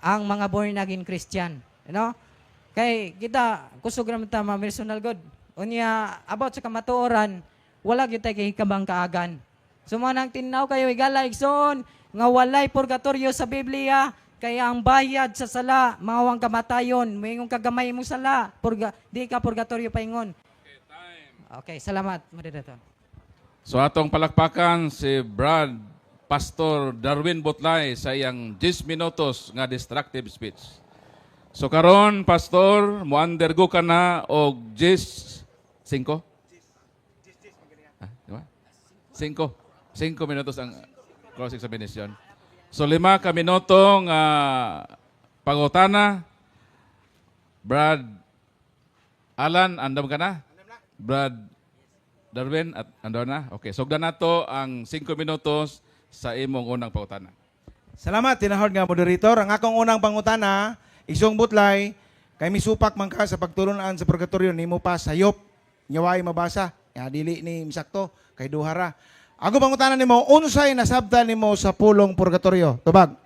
ang mga born again Christian. No? Kay kita kusog ra man ta ma personal God. Unya about sa kamatuoran, wala gyud tay kahikabang kaagan. So mo nang tinnaw kayo igala igsoon nga walay purgatorio sa Biblia, kaya ang bayad sa sala mao ang kamatayon. Moingon ka gamay imong sala, di ka purgatorio paingon. Okay, salamat, moderator. So atong palakpakan si Brad Pastor Darwin Butlay sa iyang 10 minutos nga destructive speech. So karon Pastor, mo-undergo ka na og 10 5? Ah, di ba? 5. 5 minutos ang cross examination. So 5 ka minuto nga pangutana. Brad Alan, andam ka na? Brad Darwin, at andam na? Okay, sugdan nato ang 5 minutos sa imong unang pangutana. Salamat, tinahod nga moderator. Ang akong unang pangutana, Isong Butlay, kay misupak man ka sa pagtulunan sa purgatorio nimo pa sayop. Nya way mabasa. Ya dili ni misakto kay duha ra. Ako pangutana nimo, unsay nasabtan nimo sa pulong purgatorio? Tubag.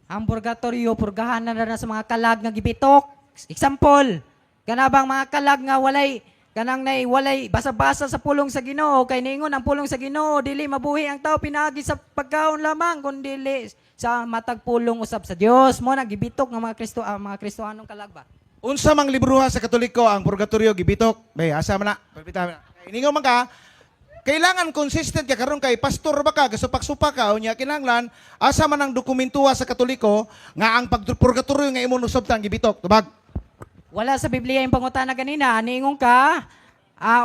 Ang purgatorio, purgahan na na sa mga kalag nga gibitok. Example, kanabang mga kalag nga walay kanang nay walay basa-basa sa pulong sa Ginoo, kay niingon ang pulong sa Ginoo, dili mabuhi ang tao pinaagi sa pagkaon lamang kun dili sa matag pulong usab sa Dios. Mo na gibitok nga mga Kristo, mga Kristohanong kalag ba. Unsa mang libruha sa Katoliko ang purgatorio gibitok? Bay, asa man na? Palpita man na. Kay Iningaw man ka, kailangan consistent ka karon kay pastor ba ka, gasupak-supak ka, unya kinahanglan asa man ang dokumentuha sa Katoliko nga ang pagpurgatorio nga imong nusabtan gibitok. Tubag. Wala sa Biblia yung pangutana ganina. Niingon ka,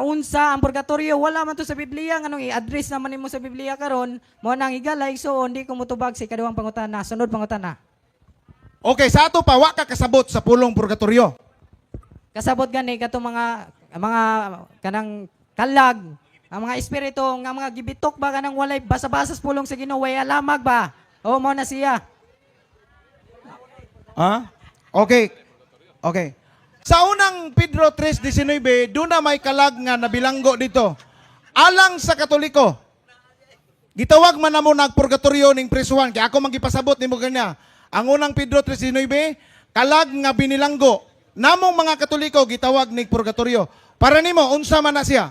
unsa ang purgatorio, wala man to sa Biblia. Nganong i-address naman nimo sa Biblia karon, mo nang igala igsoon, di ko motubag sa ikaduhang pangutana. Sunod pangutana. Okay, sa ato pa wa ka kasabot sa pulong purgatorio. Kasabot gani katong mga kanang kalag, ang mga espiritu nga mga gibitok ba kanang walay basa-basa sa pulong sa Ginoo, way alamag ba? O mo na siya. Ha? Okay. Okay. Sa unang Pedro 3:19, doon na may kalag nga nabilanggo dito. Alang sa Katoliko. Gitawag man namo nagpurgatorio ning prisuhan. Kaya ako manggipasabot nimo kanya. Ang unang Pedro 3:19, kalag nga binilanggo. Namong mga Katoliko gitawag ning purgatorio. Para nimo unsa man na siya?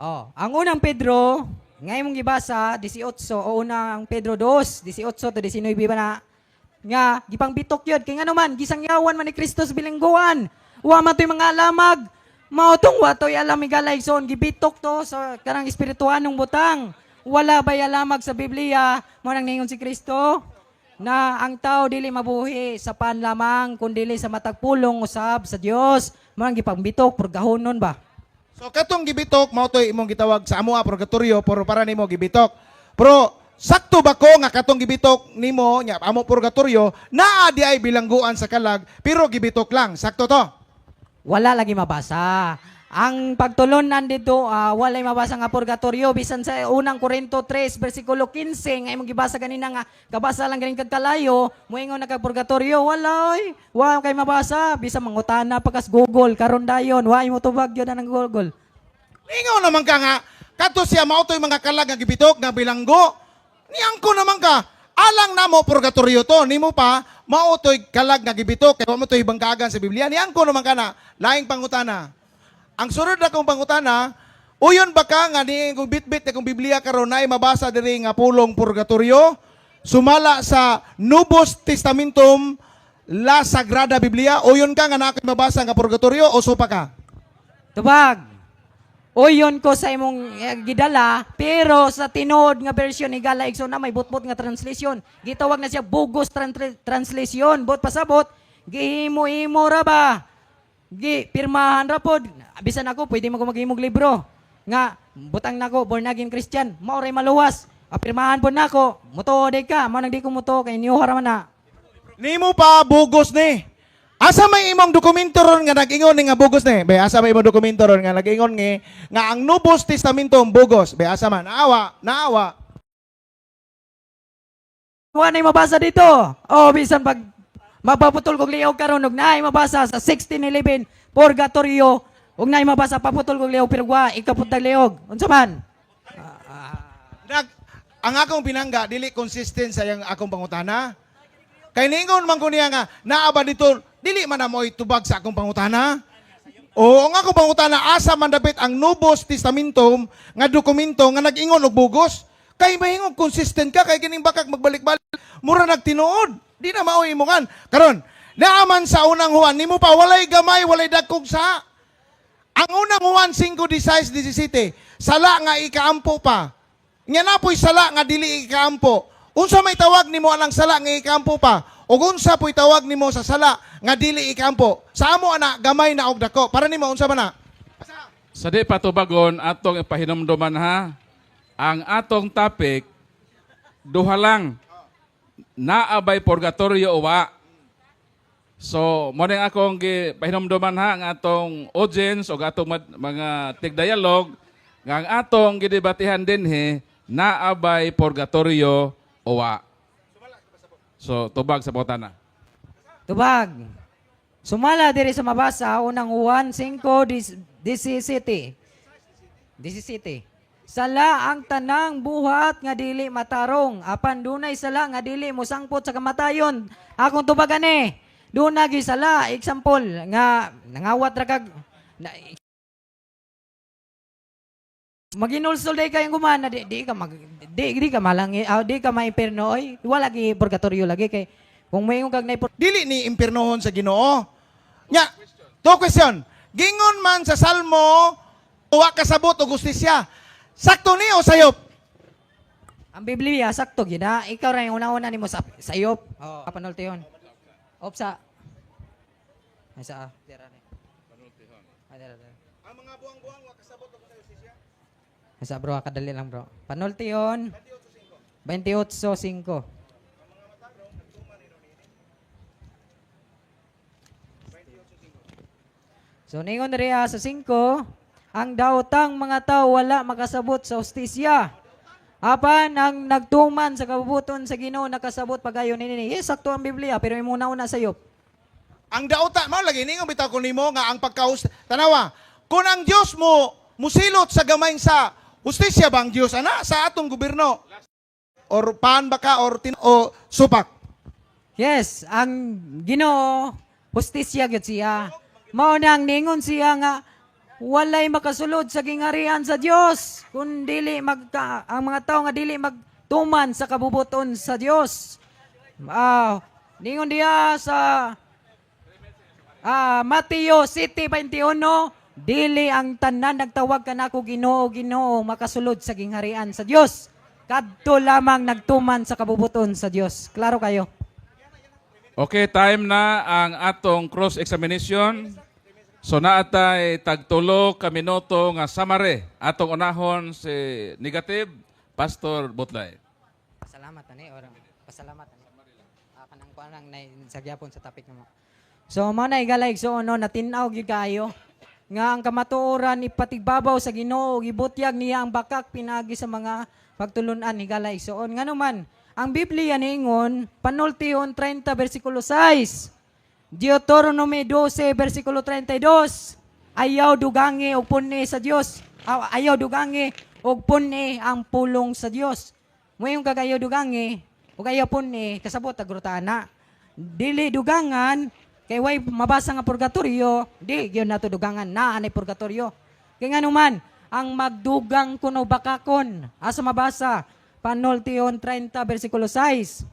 Oh, ang unang Pedro, nga imong gibasa 18 o unang Pedro 2, 18 to 19 ba na nga gipangbitok yun kay ngano man gisangyawan man ni Kristo sa bilangguan. Wa man to'y mga alamag. Mao tong wa to'y alam igala igsoon, gibitok to sa kanang espirituanong butang. Wala bay alamag sa Biblia mo nang ningon si Kristo na ang tao dili mabuhi sa pan lamang kun dili sa matag pulong usab sa Dios. Mo nang gipangbitok purgahonon ba. So katong gibitok mao to'y imong gitawag sa amoa purgatorio, pero para nimo gibitok. Pero Sakto ba ko nga katong gibitok nimo nya amo purgatorio naa di ay bilangguan sa kalag pero gibitok lang? Sakto to? Wala lagi mabasa. Ang pagtulunan dito, walay mabasa nga purgatorio bisan sa Unang Korinto 3 bersikulo 15 nga imong gibasa ganina nga kabasa lang ganin kag kalayo, moingon na kag purgatorio, wala oy. Wa kay mabasa bisan mangutana pa kas Google karon dayon, wa imo tubag gyud ang Google. Ingaw naman ka nga kadto siya mao to'y mga kalag nga gibitok nga bilanggo. Niangko naman ka alang namo purgatorio to nimo pa mao to'y kalag nga gibitok kay wa mo to'y bangkagan sa Biblia. Niangko naman ka na laing pangutana. Ang sunod na kong pangutana, uyon ba ka nga ni kung bitbit na kung Biblia karon ay mabasa diri nga pulong purgatorio sumala sa Nubos Testamentum La Sagrada Biblia? Uyon ka nga na ako'y mabasa nga purgatorio o supa ka? Tubag. Uyon ko sa imong gidala, pero sa tinuod nga version ni Gala Igsoon na may butbot nga translation. Gitawag na siya bogus translation. Bot pasabot, gihimo-imo ra ba? Gi pirmahan ra pod. Bisan ako pwede mo ko maghimog libro nga butang nako born again Christian, mao ray maluwas. Pirmahan pod nako, mutuo di ka, mao nang di ko mutuo kay niyo ra man na. Nimo pa bugos ni. Asa may imong dokumento ron nga nag-ingon ni nga bugos ni? Be, asa may imong dokumento ron nga nag-ingon ni nga ang Nubos Testamento ang bugos? Be, asa man? Naawa, naawa. Wa na'y mabasa dito. Oh, bisan pag mapaputol kog liog karon og naay mabasa sa 1611 purgatorio, ug naay mabasa paputol kog liog pero wa ikaputag liog. Unsa man? Nag ang akong pinangga dili consistent sa iyang akong pangutana. Kay ningon man ko niya nga naa ba dito dili man na mo'y tubag sa akong pangutana. O ang akong pangutana asa man dapit ang Nubos Testamentum nga dokumento nga nag-ingon og bugos. Kay mahingong consistent ka kay kining bakak magbalik-balik mura nagtinuod. Di na maoy imongan. Karon, naaman sa Unang Juan nimo pa walay gamay walay dagkog sa ang Unang Juan 5:16 17, sala nga ikaampo pa. Nga napoy sala nga dili ikaampo. Unsa may tawag nimo anang sala nga ikaampo pa? Ug unsa po'y tawag nimo sa sala nga dili ikaampo? Sa amo ana gamay na og dako. Para nimo unsa man na? Sa di patubagon, atong ipahinumduman ha, ang atong topic, duha lang, naabay purgatorio o wa. So, mo ning akong gipahinumduman ha, ang atong audience o atong mga tigdialog, nga ang atong gidebatihan dinhi, naabay purgatorio o wa. So, tubag sa botana. Tubag. Sumala diri sa mabasa Unang Juan 5 17. 17. Sala ang tanang buhat nga dili matarong apan dunay sala nga dili mosangpot sa kamatayon. Akong tubagan eh. Duna gyud sala example nga nangawat ra kag na, maginulsol day kayong gumana di, di ka mag di, di ka malangi di ka maiperno oy wala gi purgatorio lagi kay kung moingon kag nay Dili ni impiernohon sa Ginoo. Nya, to question. Gingon man sa Salmo, wa kasabot og hustisya. Sakto ni o sayop? Ang Biblia, sakto gina. Ikaw ra yung una-una nimo sa sayop. Oh, panultihon. Opsa. Ay sa dira ni. Ay, dira, dira. Ang mga buang-buang wa kasabot og hustisya. Ay, sa bro, kadali lang bro. Panultihon. 28:5. So ningon riya sa 5, ang daotang mga tao wala makasabot sa hustisya. Apan ang nagtuman sa kabubuton sa Ginoo nakasabot pagayon nini. Yes, sakto ang Biblia pero imong una sayop. Ang dauta mao lagi ningon bitaw ko nimo nga ang pagkaus tanawa. Kung ang Dios mo musilot sa gamay sa hustisya ba ang Dios ana sa atong gobyerno? Or paan ba ka or tin o supak? Yes, ang Ginoo hustisya gyud siya. Mao nang ningon siya nga walay makasulod sa gingarian sa Dios kun dili magka, ang mga tao nga dili magtuman sa kabubuton sa Dios. Ningon diya sa Mateo 7:21, dili ang tanan nagtawag kanako Ginoo, Ginoo makasulod sa gingharian sa Dios. Kadto lamang nagtuman sa kabubuton sa Dios. Klaro kayo. Okay, time na ang atong cross-examination. So naatay tagtulo ka minuto nga summary. Atong unahon si negative, Pastor Butlay. Salamat ani or pasalamat ani. Kanang kuan lang na sa gyapon sa topic namo. So mao na, higala igsoon, no, natin-aw gyud kaayo nga ang kamatuoran ipatigbabaw sa Ginoo, gibutyag niya ang bakak pinagi sa mga pagtulunan, higala igsoon. Ngano man ang Biblia niingon, Panultihon 30 bersikulo 6, Deuteronomy 12 bersikulo 32, ayaw dugangi og puni sa Dios. Ayaw dugangi og puni ang pulong sa Dios. Moingon kag ayaw dugangi ug ayaw puni, kasabot agruta na. Dili dugangan kay way mabasa nga purgatorio, di gyud nato dugangan na anay purgatorio. Kay ngano man ang magdugang kuno bakakon? Asa mabasa? Panultihon 30 bersikulo 6.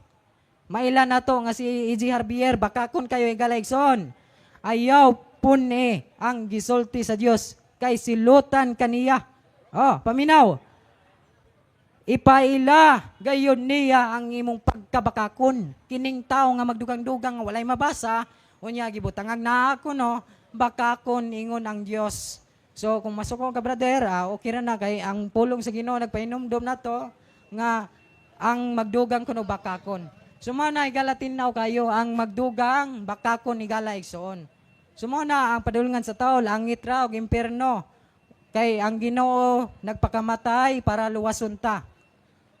Maila nato nga si E.G. Harbier, bakakon kayo, higala igsoon. Ayaw puni ang gisulti sa Dios kay silutan kaniya. Oh, paminaw. Ipaila gayon niya ang imong pagkabakakon. Kining tao nga magdugang-dugang nga walay mabasa, unya gibutangag na ako, no, bakakon ingon ang Dios. So kung masuko ka, brother, okay ra na kay ang pulong sa Ginoo nagpahinumdom nato nga ang magdugang kuno bakakon. So mao na, higala, tin-aw kayo ang magdugang bakakon, higala igsoon. So mao na ang padulngan sa tao, langit ra og impierno. Kay ang Ginoo nagpakamatay para luwason ta.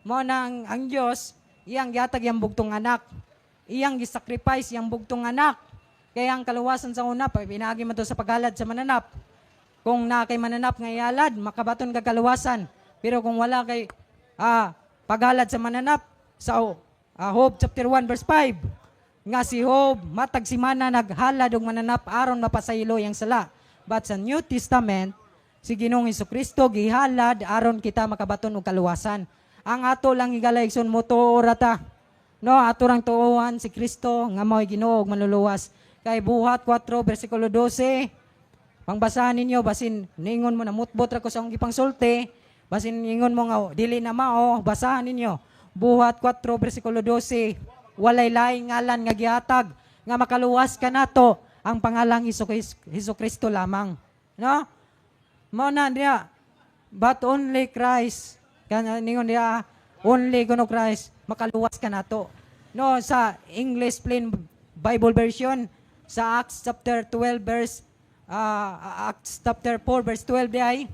Mao na ang Dios iyang gihatag iyang bugtong anak. Iyang gisacrifice iyang bugtong anak. Kaya ang kaluwasan sa una, pag pinaagi man to sa paghalad sa mananap. Kung naa kay mananap nga ihalad, makabaton ka kaluwasan. Pero kung wala kay paghalad sa mananap, sa Job chapter 1 verse 5, nga si Job matag simana naghalad og mananap aron mapasaylo iyang sala. But sa New Testament, si Ginoong Kristo gihalad aron kita makabaton og kaluwasan. Ang ato lang, higala igsoon, motuo ra ta. No, ato rang tuohan si Kristo nga mao'y Ginoo ug manluluwas. Kay Buhat 4 bersikulo 12, pangbasahan ninyo basin ningon mo na mutbot ra ko sa akong gipangsulti, basin ningon mo nga dili na mao, basahan ninyo. Buhat 4 bersikulo 12, walay laing ngalan nga gihatag nga makaluwas kanato, ang pangalang Hesus Kristo lamang. No? Mao na diya. But only Christ. Kana ningon diya, only kuno Christ makaluwas ka nato. No, sa English Plain Bible Version, sa Acts chapter 12 verse Acts chapter 4 verse 12 diay,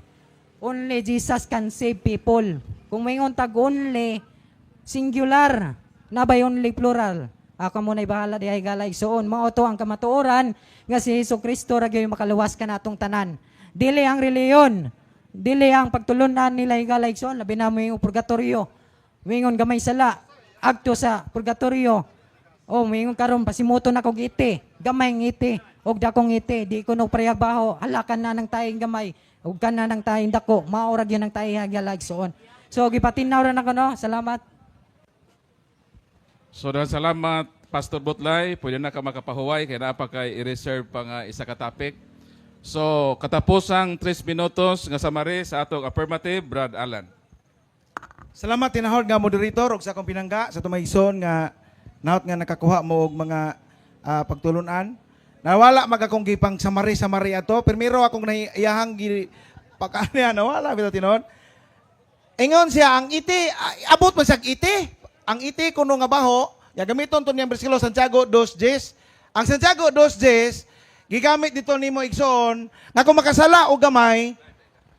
only Jesus can save people. Kung maingon tag only, singular, na bay only plural? Ako mo na'y bahala dihay, higala igsoon. Mao to ang kamatuoran nga si Hesus Kristo ra gyud makaluwas kanatong tanan. Dili ang reliyon, dili ang pagtulunan nila, higala igsoon, labi na mo yung purgatorio. Mingon gamay sala, agto sa purgatorio. Oh, mingon karon pasimuto na kog iti, gamay ng iti, og dakong iti, di ko no parehag baho, halakan na ng tayeng gamay, ug kana ng tayeng dako, mao ra gyud ang tayo, higala igsoon. So gipatinaw ra nako, no. Salamat. So daghang salamat, Pastor Butlay, pwede na ka makapahuway kay naa pa kay i-reserve pa nga isa ka topic. So katapusang 3 minutos nga summary sa atong affirmative, Brad Alan. Salamat, tinahod nga moderator, ug sa akong pinangga sa tumayson nga nahot nga nakakuha mo og mga pagtulunan. Nawala mag akong gipang summary summary ato. Primero akong naiyahang gi pagkaniya nawala bitaw tinuod. Ingon siya ang iti abot man siya ang iti. Ang iti kuno nga baho, ya gamiton to niyang bersikulo Santiago 2:10. Ang Santiago 2:10 gigamit dito nimo, igsoon, nga kung makasala og gamay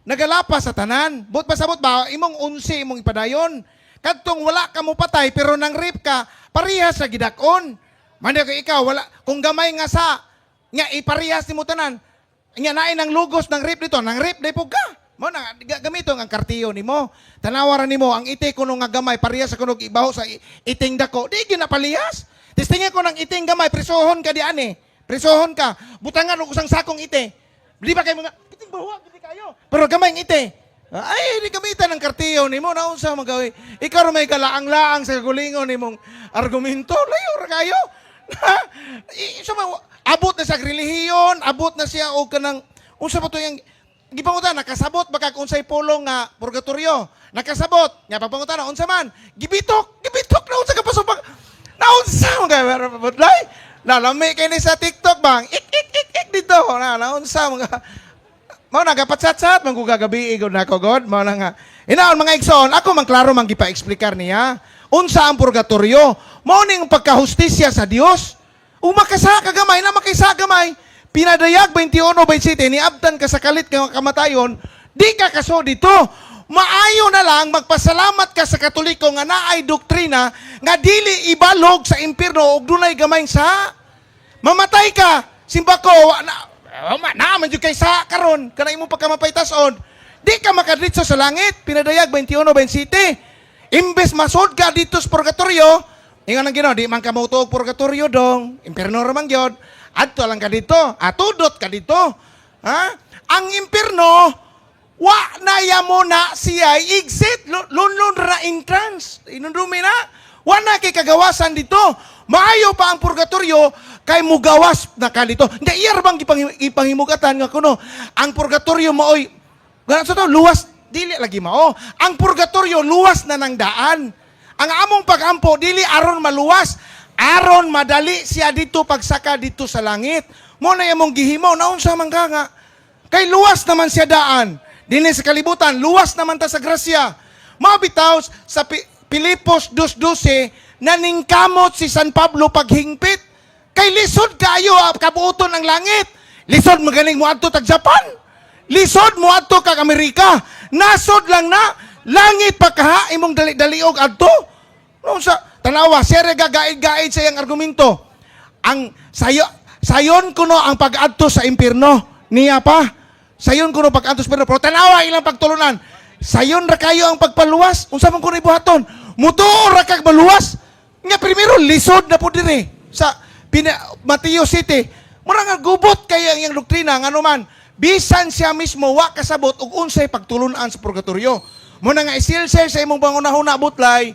nagalapas sa tanan. But pasabot ba imong 11 imong ipadayon. Kadtong wala ka mo patay pero nang rape ka, parehas sa gidak-on. Man kay ikaw wala kung gamay nga sa nga iparehas nimo tanan. Nga naay nang lugos ng rape dito, nang rape day pug ka. Mo na gamiton ang kartiyo nimo. Tanawa ra nimo ang iti kuno nga gamay parehas sa kuno ibaho sa iting dako. Di gyud na palihas. Testingan ko ng iting gamay, presohon ka di ani. Presohon ka. Butangan og usang sakong iti. Di ba kay mga iting bawa gid kayo. Pero gamay ang iti. Ay, di gamitan ng kartiyo nimo naunsa magawi. Ikaw ra may kalaang-laang sa gulingon nimong argumento, layo ra kayo. So, abot na sa relihiyon, abot na siya og kanang unsa ba to yung gipangutan, nakasabot ba kag unsay pulong nga purgatorio? Nakasabot. Nga pagpangutan unsa man? Gibitok, gibitok na unsa ka pasubag. Naunsa man kay budlay? Lalami kay ni sa TikTok bang? Ik ik ik ik dito. Na naunsa mga Mao na gapatsat-sat man ko gagabi gud nako god. Mao na nga. Inaon mga igsoon, ako man klaro man gipa-explikar niya. Unsa ang purgatorio? Mao ning pagkahustisya sa Dios. Ug makasa ka gamay na makisa gamay. Pinadayag 21:27, niabtan ka sa kalit nga kamatayon, di ka kaso dito. Maayo na lang magpasalamat ka sa Katoliko nga naay doktrina nga dili ibalog sa impierno og dunay gamay sa mamatay ka. Simba ko wa na na man jud kay sa karon kana imong pagkamapaytason. Di ka makadritso sa langit. Pinadayag 21:27. Imbes masud ka dito sa purgatorio, ingon ang Ginoo, di man ka motuo og purgatorio dong, impierno ra man gyud. Adto lang ka dito, atudot ka dito. Ha? Ang impierno wa na ya mo na siya exit, lunlun ra entrance. Inundumi na. Wa na kay kagawasan dito. Maayo pa ang purgatorio kay mugawas na ka dito. Hindi iyar bang ipanghimugatan nga kuno ang purgatorio maoy ganun sa to luwas, dili lagi mao. Ang purgatorio luwas na ng daan. Ang among pagampo dili aron maluwas, aron madali siya dito pagsaka dito sa langit. Mo na imong gihimo naunsa man ka nga kay luwas naman siya daan. Dinhi sa kalibutan, luwas naman ta sa grasya. Mabitaw sa Pilipos 2:12, naningkamot si San Pablo paghingpit. Kay lisod kaayo kabuoton ang langit. Lisod magaling mo adto tag Japan. Lisod mo adto kag Amerika. Nasod lang na langit pa kaha imong dali-daliog adto. No sa tanawa sere gagaid-gaid sa iyang argumento. Ang sayo sayon kuno ang pag-adto sa impierno niya pa. Sayon kuno pag-adto sa impierno pero tanawa ilang pagtulunan. Sayon ra kayo ang pagpaluwas. Unsa man kuno ibuhaton? Mutuo ra kag maluwas. Nga primero lisod na pud dire sa Mateo City. Mura nga gubot kay ang iyang doktrina ngano man bisan siya mismo wa kasabot og unsay pagtulun-an sa purgatorio. Mo na nga isilsel sa imong pangunahuna, butlay,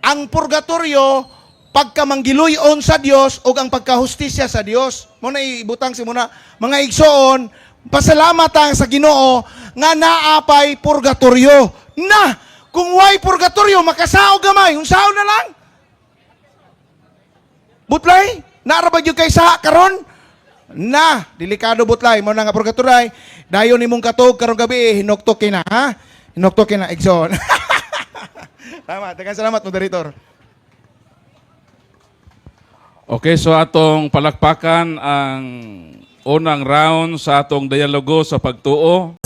ang purgatorio pagkamanggiluyon sa Dios ug ang pagkahustisya sa Dios. Mo na ibutang si muna mga igsoon, pasalamat ang sa Ginoo nga naapay purgatorio. Na kung way purgatorio makasaog gamay, unsaon na lang? Butlay, naara ba gyud kay sa karon? Na, delikado, butlay, mo na nga purgatorio. Dayon nimong katog karong gabi, hinuktok kina, ha? Hinuktok kina, igsoon. Tama, daghang salamat, moderator. Okay, so atong palakpakan ang unang round sa atong dialogo sa pagtuo.